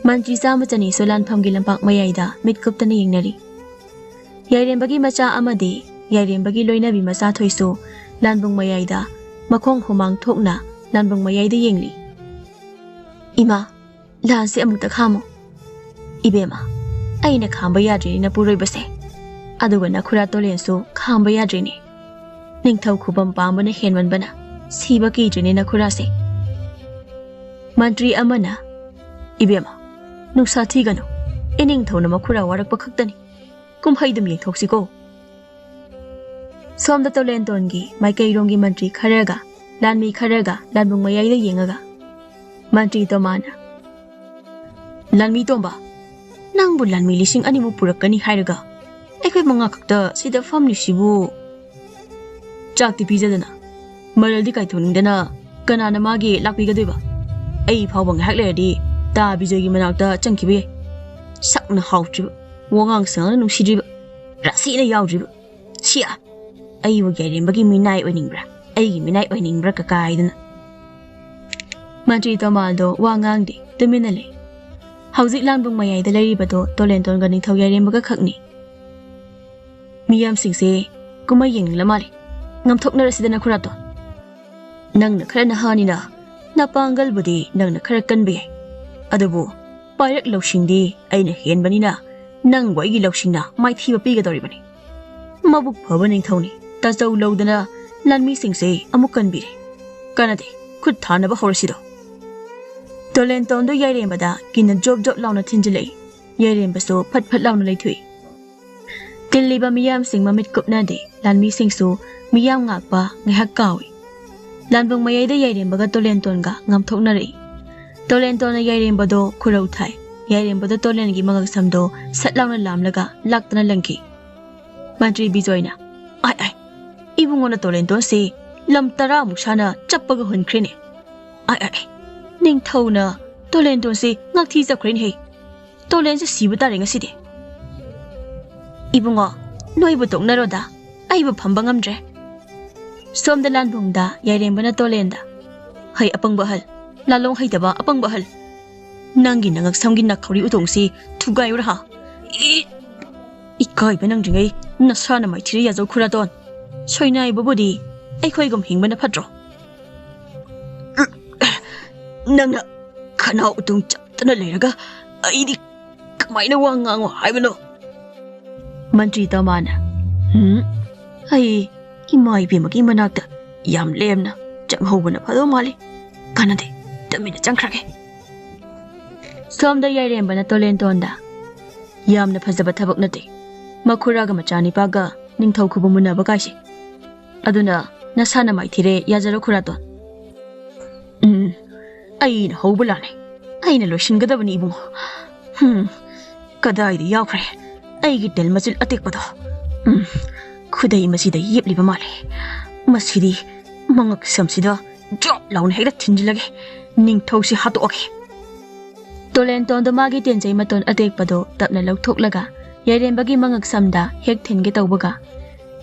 ꯃꯟꯇ꯭ꯔꯤ ꯆꯥꯝꯃ ꯆꯅꯤꯁꯨ ꯂꯥꯟꯐꯝꯒꯤ ꯂꯝꯄꯥꯛ ꯃꯌꯥꯏꯗ ꯃꯤꯠ ꯀꯨꯞꯇꯅ ꯌꯦꯡꯅꯔꯤ꯫ ꯌꯥꯏꯔꯦꯝꯕꯒꯤ ꯃꯆꯥ ꯑꯃꯗꯤ ꯌꯥꯏꯔꯦꯝꯕꯒꯤ ꯂꯣꯏꯅꯕꯤ ꯃꯆꯥ ꯊꯣꯏꯁꯨ ꯂꯥꯟꯕꯨꯡ ꯃꯌꯥꯏꯗ ꯃꯈꯣꯡ ꯍꯨꯃꯥꯡ ꯊꯣꯛꯅ ꯂꯥꯟꯕꯨꯡ ꯃꯌꯥꯏꯗ ꯌꯦꯡꯂꯤ꯫ ꯏꯃꯥ, ꯂꯥꯟꯁꯦ ꯑꯃꯨꯛꯇ ꯈꯥꯝꯃꯨ꯫ ꯏꯕꯦꯝꯃ, ꯑꯩꯅ ꯈꯥꯝꯕ ꯌꯥꯗ꯭ꯔꯤꯅꯦ ꯅꯄꯨꯔꯣꯏꯕꯁꯦ꯫ ꯑꯗꯨꯒ ꯅꯈꯨꯔꯥ ꯇꯣꯂꯦꯟꯁꯨ ꯈꯥꯝꯕ ꯌꯥꯗ꯭ꯔꯤꯅꯦ꯫ ꯅꯤꯡꯊꯧ ꯈꯨꯕꯝ ꯄꯥꯝꯕꯅ ꯍꯦꯟꯃꯟꯕꯅ ꯁꯤꯕ ꯀꯤꯗ꯭ꯔꯤꯅꯦ ꯅꯈꯨꯔꯥꯁꯦ꯫ ꯃꯟꯇ꯭ꯔꯤ ꯑꯃꯅ, ꯏꯕꯦꯝꯃ, ꯅꯨꯡꯁꯥ ꯊꯤꯒꯅꯨ꯫ ꯏꯅꯤꯡꯊꯧꯅ ꯃꯈꯨꯔꯥ ꯋꯥꯔꯛꯄ ꯈꯛꯇꯅꯤ꯫ ꯀꯨꯝꯍꯩꯗꯨꯝ ꯌꯦꯡꯊꯣꯛꯁꯤꯀꯣ꯫ ꯁꯣꯝꯗ ꯇꯣꯂꯦꯟꯇꯣꯟꯒꯤ ꯃꯥꯏꯀꯩꯔꯣꯝꯒꯤ ꯃꯟꯇ꯭ꯔꯤ ꯈꯔꯒ ꯂꯥꯟꯃꯤ ꯈꯔꯒ ꯂꯥꯟꯕꯨꯡ ꯃꯌꯥꯏꯗ ꯌꯦꯡꯉꯒ, ꯃꯟꯇ꯭ꯔꯤ ꯇꯣꯃꯥꯅ, "ꯂꯥꯟꯃꯤ ꯇꯣꯝꯕ, ꯅꯪꯕꯨ ꯂꯥꯟꯃꯤ ꯂꯤꯁꯤꯡ ꯑꯅꯤꯃꯨꯛ ꯄꯨꯔꯛꯀꯅꯤ ꯍꯥꯏꯔꯒ ꯑꯩꯈꯣꯏ ꯃꯉꯥ ꯈꯛꯇ ꯁꯤꯗ ꯐꯝꯂꯤꯁꯤꯕꯨ?" ꯆꯥꯛꯇꯤ ꯄꯤꯖꯗꯅ, ꯃꯔꯜꯗꯤ ꯀꯥꯏꯊꯣꯛꯅꯤꯡꯗꯅ ꯀꯅꯥꯅ ꯃꯥꯒꯤ ꯂꯥꯛꯄꯤꯒꯗꯣꯏꯕ? ꯑꯩ ꯐꯥꯎꯕ ꯉꯥꯏꯍꯥꯛ ꯂꯩꯔꯗꯤ ꯇꯥ ꯕꯤꯖꯣꯏꯒꯤ ꯃꯅꯥꯛꯇ ꯆꯪꯈꯤꯕ ꯌꯥꯏ꯫ ꯁꯛꯅ ꯍꯥꯎꯇ꯭ꯔꯤꯕ, ꯋꯥꯉꯥꯡ ꯁꯉꯥꯡꯅ ꯅꯨꯡꯁꯤꯗ꯭ꯔꯤꯕ, ꯔꯥꯁꯤꯅ ꯌꯥꯎꯗ꯭ꯔꯤꯕ꯫ ꯁꯤꯌꯥ! ꯑꯩꯕꯨ ꯌꯥꯏꯔꯦꯝꯕꯒꯤ ꯃꯤꯅꯥꯏ ꯑꯣꯏꯅꯤꯡꯕ꯭ꯔꯥ? ꯑꯩꯒꯤ ꯃꯤꯅꯥꯏ ꯑꯣꯏꯅꯤꯡꯕ꯭ꯔꯥ ꯀꯀꯥ ꯍꯥꯏꯗꯅ꯫ ꯃꯟꯇ꯭ꯔꯤ ꯇꯣꯃꯥꯜꯗꯣ ꯋꯥ ꯉꯥꯡꯗꯦ, ꯇꯨꯃꯤꯟꯅ ꯂꯩ꯫ ꯍꯧꯖꯤꯛ ꯂꯥꯟꯕꯨꯡ ꯃꯌꯥꯏꯗ ꯂꯩꯔꯤꯕꯗꯣ ꯇꯣꯂꯦꯟꯇꯣꯟꯒ ꯅꯤꯡꯊꯧ ꯌꯥꯏꯔꯦꯝꯕꯒ ꯈꯛꯅꯤ꯫ ꯃꯤꯌꯥꯝꯁꯤꯡꯁꯦ ꯀꯨꯝꯍꯩ ꯌꯦꯡꯅꯤꯡꯂ ꯃꯥꯜꯂꯦ꯫ ꯉꯥꯝꯊꯣꯛꯅꯔꯁꯤꯗꯅ ꯈꯨꯔꯥꯇꯣꯟ꯫ ꯅꯪꯅ ꯈꯔ ꯅꯍꯥꯅꯤꯅ ꯅꯄꯥꯡꯒꯜꯕꯨꯗꯤ ꯅꯪꯅ ꯈꯔ ꯀꯟꯕ ꯌꯥꯏ꯫ ꯑꯗꯨꯕꯨ ꯄꯥꯏꯔꯛ ꯂꯧꯁꯤꯡꯗꯤ ꯑꯩꯅ ꯍꯦꯟꯕꯅꯤꯅ ꯅꯪꯕꯨ ꯑꯩꯒꯤ ꯂꯧꯁꯤꯡꯅ ꯃꯥꯏꯊꯤꯕ ꯄꯤꯒꯗꯧꯔꯤꯕꯅꯤ꯫ ꯃꯕꯨꯛ ꯐꯕ ꯅꯤꯡꯊꯧꯅꯤ꯫ ꯇꯥꯆꯧ ꯂꯧꯗꯅ ꯂꯥꯟꯃꯤꯁꯤꯡꯁꯦ ꯑꯃꯨꯛ ꯀꯟꯕꯤꯔꯦ꯫ ꯀꯥꯟꯅꯗꯦ, ꯈꯨꯠ ꯊꯥꯅꯕ ꯍꯧꯔꯁꯤꯗꯣ꯫ ꯇꯣꯂꯦꯟꯇꯣꯟꯗꯨ ꯌꯥꯏꯔꯦꯝꯕꯗ ꯀꯤꯟꯅ ꯖꯣꯞ ꯖꯣꯞ ꯂꯥꯎꯅ ꯊꯤꯟꯖꯤꯜꯂꯛꯏ꯫ ꯌꯥꯏꯔꯦꯝꯕꯁꯨ ꯐꯠ ꯐꯠ ꯂꯥꯎꯅ ꯂꯩꯊꯣꯛꯏ꯫ ꯇꯤꯜꯂꯤꯕ ꯃꯤꯌꯥꯝꯁꯤꯡ ꯃꯃꯤꯠ ꯀꯨꯞꯅꯗꯦ꯫ ꯂꯥꯟꯃꯤꯁꯤꯡꯁꯨ ꯃꯤꯌꯥꯝ ꯉꯥꯛꯄ ꯉꯥꯏꯍꯥꯛ ꯀꯥꯎꯏ꯫ ꯂꯥꯟꯕꯨꯡ ꯃꯌꯥꯏꯗ ꯌꯥꯏꯔꯦꯝꯕꯒ ꯇꯣꯂꯦꯟꯇꯣꯟꯒ ꯉꯥꯝꯊꯣꯛꯅꯔꯛꯏ꯫ ꯇꯣꯂꯦꯟꯇꯣꯟꯅ ꯌꯥꯏꯔꯦꯝꯕꯗꯣ ꯈꯨꯔꯧ ꯊꯥꯏ꯫ ꯌꯥꯏꯔꯦꯝꯕꯗꯣ ꯇꯣꯂꯦꯟꯒꯤ ꯃꯉꯛ ꯁꯝꯗꯣ ꯁꯠ ꯂꯥꯎꯅ ꯂꯥꯝꯂꯒ ꯂꯥꯛꯇꯅ ꯂꯪꯈꯤ꯫ ꯃꯟꯇ꯭ꯔꯤ ꯕꯤꯖꯣꯏꯅ, "ꯑꯥꯏ ꯑꯥꯏ, ꯏꯕꯨꯡꯉꯣꯅ ꯇꯣꯂꯦꯟꯇꯣꯟꯁꯤ ꯂꯝ ꯇꯔꯥꯃꯨꯛ ꯁꯥꯅ ꯆꯞꯄꯒ ꯍꯨꯟꯈ꯭ꯔꯦꯅꯦ꯫ ꯑꯥꯏ ꯑꯥꯏ, ꯅꯤꯡꯊꯧꯅ ꯇꯣꯂꯦꯟꯇꯣꯟꯁꯤ ꯉꯥꯛꯊꯤ ꯆꯞꯈ꯭ꯔꯦꯅꯦꯍꯦ꯫ ꯇꯣꯂꯦꯟꯁꯦ ꯁꯤꯕ ꯇꯥꯔꯦ ꯉꯁꯤꯗꯤ꯫ ꯏꯕꯨꯡꯉꯣ, ꯅꯣꯏꯕꯨ ꯇꯣꯛꯅꯔꯣꯗ, ꯑꯩꯕꯨ ꯐꯝꯕ ꯉꯝꯗ꯭ꯔꯦ꯫" ꯁꯣꯝꯗ ꯂꯥꯟꯕꯨꯡꯗ ꯌꯥꯏꯔꯦꯝꯕꯅ ꯇꯣꯂꯦꯟꯗ, "ꯍꯩ ꯑꯄꯪꯕ ꯑꯍꯜ, ꯂꯥꯂꯣꯡ ꯍꯩꯇꯕ ꯑꯄꯪꯕ ꯑꯍꯜ, ꯅꯪꯒꯤ ꯅꯉꯛ ꯁꯝꯒꯤ ꯅꯥꯈꯧꯔꯤ ꯎꯇꯣꯡꯁꯤ ꯊꯨꯒꯥꯏꯌꯨꯔꯥ ꯍꯥ? ꯏ-, ꯏꯀꯥꯏꯕ ꯅꯪꯗ꯭ꯔꯤꯉꯩ ꯅꯁꯥꯅ ꯃꯥꯏꯊꯤꯔ ꯌꯥꯖꯧ ꯈꯨꯔꯥꯇꯣꯟ꯫ ꯁꯣꯏꯅꯥꯏꯕꯕꯨꯗꯤ ꯑꯩꯈꯣꯏꯒꯨꯝ ꯍꯤꯡꯕꯅ ꯐꯠꯇ꯭ꯔꯣ?" "ꯅꯪꯅ ꯈꯅꯥꯎ ꯎꯇꯣꯡ ꯆꯞꯇꯅ ꯂꯩꯔꯒ ꯑꯩꯗꯤ ꯀꯃꯥꯏꯅ ꯋꯥ ꯉꯥꯡꯉꯣ ꯍꯥꯏꯕꯅꯣ?" ꯃꯟꯇ꯭ꯔꯤ ꯇꯣꯃꯥꯅ, "ꯎꯝ, ꯑꯩ ꯏꯃꯥ ꯏꯕꯦꯝꯃꯒꯤ ꯃꯅꯥꯛꯇ ꯌꯥꯝ ꯂꯦꯝꯅ ꯆꯪꯍꯧꯕꯅ ꯐꯗꯧ ꯃꯥꯜꯂꯤ꯫ ꯀꯥꯟꯅꯗꯦ, ꯇꯨꯃꯤꯟꯅ ꯆꯪꯈ꯭ꯔꯒꯦ꯫" ꯁꯣꯝꯗ ꯌꯥꯏꯔꯦꯝꯕꯅ ꯇꯣꯂꯦꯟꯇꯣꯟꯗ, "ꯌꯥꯝꯅ ꯐꯖꯕ ꯊꯕꯛ ꯅꯠꯇꯦ ꯃꯈꯨꯔꯥꯒ ꯃꯆꯥꯅꯤꯄꯥꯒ ꯅꯤꯡꯊꯧ ꯈꯨꯕꯨ ꯃꯨꯟꯅꯕ ꯀꯥꯏꯁꯦ꯫ ꯑꯗꯨꯅ ꯅꯁꯥꯅ ꯃꯥꯏꯊꯤꯔꯦ ꯌꯥꯖꯔꯣ ꯈꯨꯔꯥꯇꯣꯟ꯫" "ꯎꯝ, ꯑꯩꯅ ꯍꯧꯕ ꯂꯥꯟꯅꯤ꯫ ꯑꯩꯅ ꯂꯣꯏꯁꯤꯟꯒꯗꯕꯅꯤ ꯏꯕꯨꯡꯉꯣ꯫ ꯍꯨꯝ, ꯀꯗꯥꯏꯗ ꯌꯥꯎꯈ꯭ꯔꯦ ꯑꯩꯒꯤ ꯇꯤꯜ ꯃꯆꯤꯜ ꯑꯇꯦꯛꯄꯗꯣ? ꯎꯝ, ꯈꯨꯗꯩ ꯃꯁꯤꯗ ꯌꯦꯞꯂꯤꯕ ꯃꯥꯜꯂꯦ꯫ ꯃꯁꯤꯗꯤ ꯃꯉꯛ ꯁꯝꯁꯤꯗ ꯖꯣꯞ ꯂꯥꯎꯅ ꯍꯦꯛꯇ ꯊꯤꯟꯖꯤꯜꯂꯒꯦ꯫ ꯅꯤꯡꯊꯧꯁꯤ ꯍꯥꯠꯇꯣꯛꯑꯒꯦ꯫" ꯇꯣꯂꯦꯟꯇꯣꯟꯗꯣ ꯃꯥꯒꯤ ꯇꯦꯟꯖꯩ ꯃꯇꯣꯟ ꯑꯇꯦꯛꯄꯗꯣ ꯇꯞꯅ ꯂꯧꯊꯣꯛꯂꯒ ꯌꯥꯏꯔꯦꯝꯕꯒꯤ ꯃꯉꯛ ꯁꯝꯗ ꯍꯦꯛ ꯊꯤꯟꯒꯦ ꯇꯧꯕꯒ,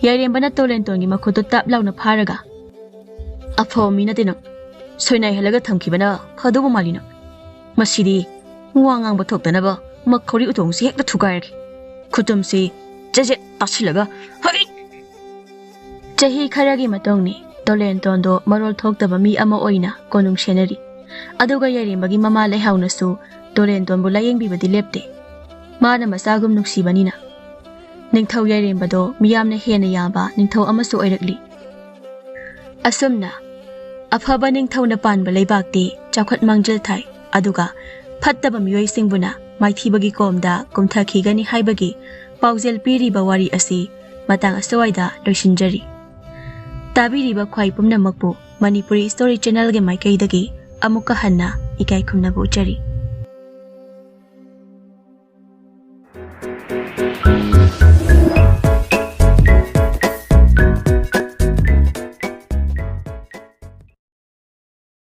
ꯌꯥꯏꯔꯦꯝꯕꯅ ꯇꯣꯂꯦꯟꯇꯣꯟꯒꯤ ꯃꯈꯨꯠꯇꯨ ꯇꯞ ꯂꯥꯎꯅ ꯐꯥꯔꯒ, "ꯑꯐꯕ ꯃꯤ ꯅꯠꯇꯦ ꯅꯪ꯫ ꯁꯣꯏꯅꯥꯏꯍꯜꯂꯒ ꯊꯝꯈꯤꯕꯅ ꯐꯗꯧꯕ ꯃꯥꯜꯂꯤ ꯅꯪ꯫ ꯃꯁꯤꯗꯤ ꯋꯥ ꯉꯥꯡꯕ ꯊꯣꯛꯇꯅꯕ ꯃꯈꯧꯔꯤ ꯎꯇꯣꯡꯁꯤ ꯍꯦꯛꯇ ꯊꯨꯒꯥꯏꯔꯒꯦ꯫ ꯈꯨꯇꯨꯝꯁꯤ ꯆꯦꯖꯦꯠ ꯇꯥꯁꯤꯜꯂꯒ, ꯍꯩ!" ꯆꯍꯤ ꯈꯔꯒꯤ ꯃꯇꯨꯡꯅꯤ꯫ ꯇꯣꯂꯦꯟꯇꯣꯟꯗꯣ ꯃꯔꯣꯜ ꯊꯣꯛꯇꯕ ꯃꯤ ꯑꯃ ꯑꯣꯏꯅ ꯀꯣꯅꯨꯡ ꯁꯦꯟꯅꯔꯤ꯫ ꯑꯗꯨꯒ ꯌꯥꯏꯔꯦꯝꯕꯒꯤ ꯃꯃꯥ ꯂꯩꯍꯥꯎꯅꯁꯨ ꯇꯣꯂꯦꯟꯇꯣꯟꯕꯨ ꯂꯥꯌꯦꯡꯕꯤꯕꯗꯤ ꯂꯦꯞꯇꯦ꯫ ꯃꯥꯅ ꯃꯆꯥꯒꯨꯝ ꯅꯨꯡꯁꯤꯕꯅꯤꯅ꯫ ꯅꯤꯡꯊꯧ ꯌꯥꯏꯔꯦꯝꯕꯗꯣ ꯃꯤꯌꯥꯝꯅ ꯍꯦꯟꯅ ꯌꯥꯕ ꯅꯤꯡꯊꯧ ꯑꯃꯁꯨ ꯑꯣꯏꯔꯛꯂꯤ꯫ ꯑꯁꯨꯝꯅ ꯑꯐꯕ ꯅꯤꯡꯊꯧꯅ ꯄꯥꯟꯕ ꯂꯩꯕꯥꯛꯇꯤ ꯆꯥꯎꯈꯠ ꯃꯥꯡꯖꯤꯜ ꯊꯥꯏ꯫ ꯑꯗꯨꯒ ꯐꯠꯇꯕ ꯃꯤꯑꯣꯏꯁꯤꯡꯕꯨꯅ ꯃꯥꯏꯊꯤꯕꯒꯤ ꯀꯣꯝꯗ ꯀꯨꯝꯊꯈꯤꯒꯅꯤ ꯍꯥꯏꯕꯒꯤ ꯄꯥꯎꯖꯦꯜ ꯄꯤꯔꯤꯕ ꯋꯥꯔꯤ ꯑꯁꯤ ꯃꯇꯥꯡ ꯑꯁꯨꯋꯥꯏꯗ ꯂꯣꯏꯁꯤꯟꯖꯔꯤ꯫ ꯇꯥꯕꯤꯔꯤꯕ ꯈ꯭ꯋꯥꯏ ꯄꯨꯝꯅꯃꯛꯄꯨ ꯃꯅꯤꯄꯨꯔꯤ ꯁ꯭ꯇꯣꯔꯤ ꯆꯦꯅꯦꯜꯒꯤ ꯃꯥꯏꯀꯩꯗꯒꯤ ꯑꯃꯨꯛꯀ ꯍꯟꯅ ꯏꯀꯥꯏ ꯈꯨꯝꯅꯕ ꯎꯠꯆꯔꯤ꯫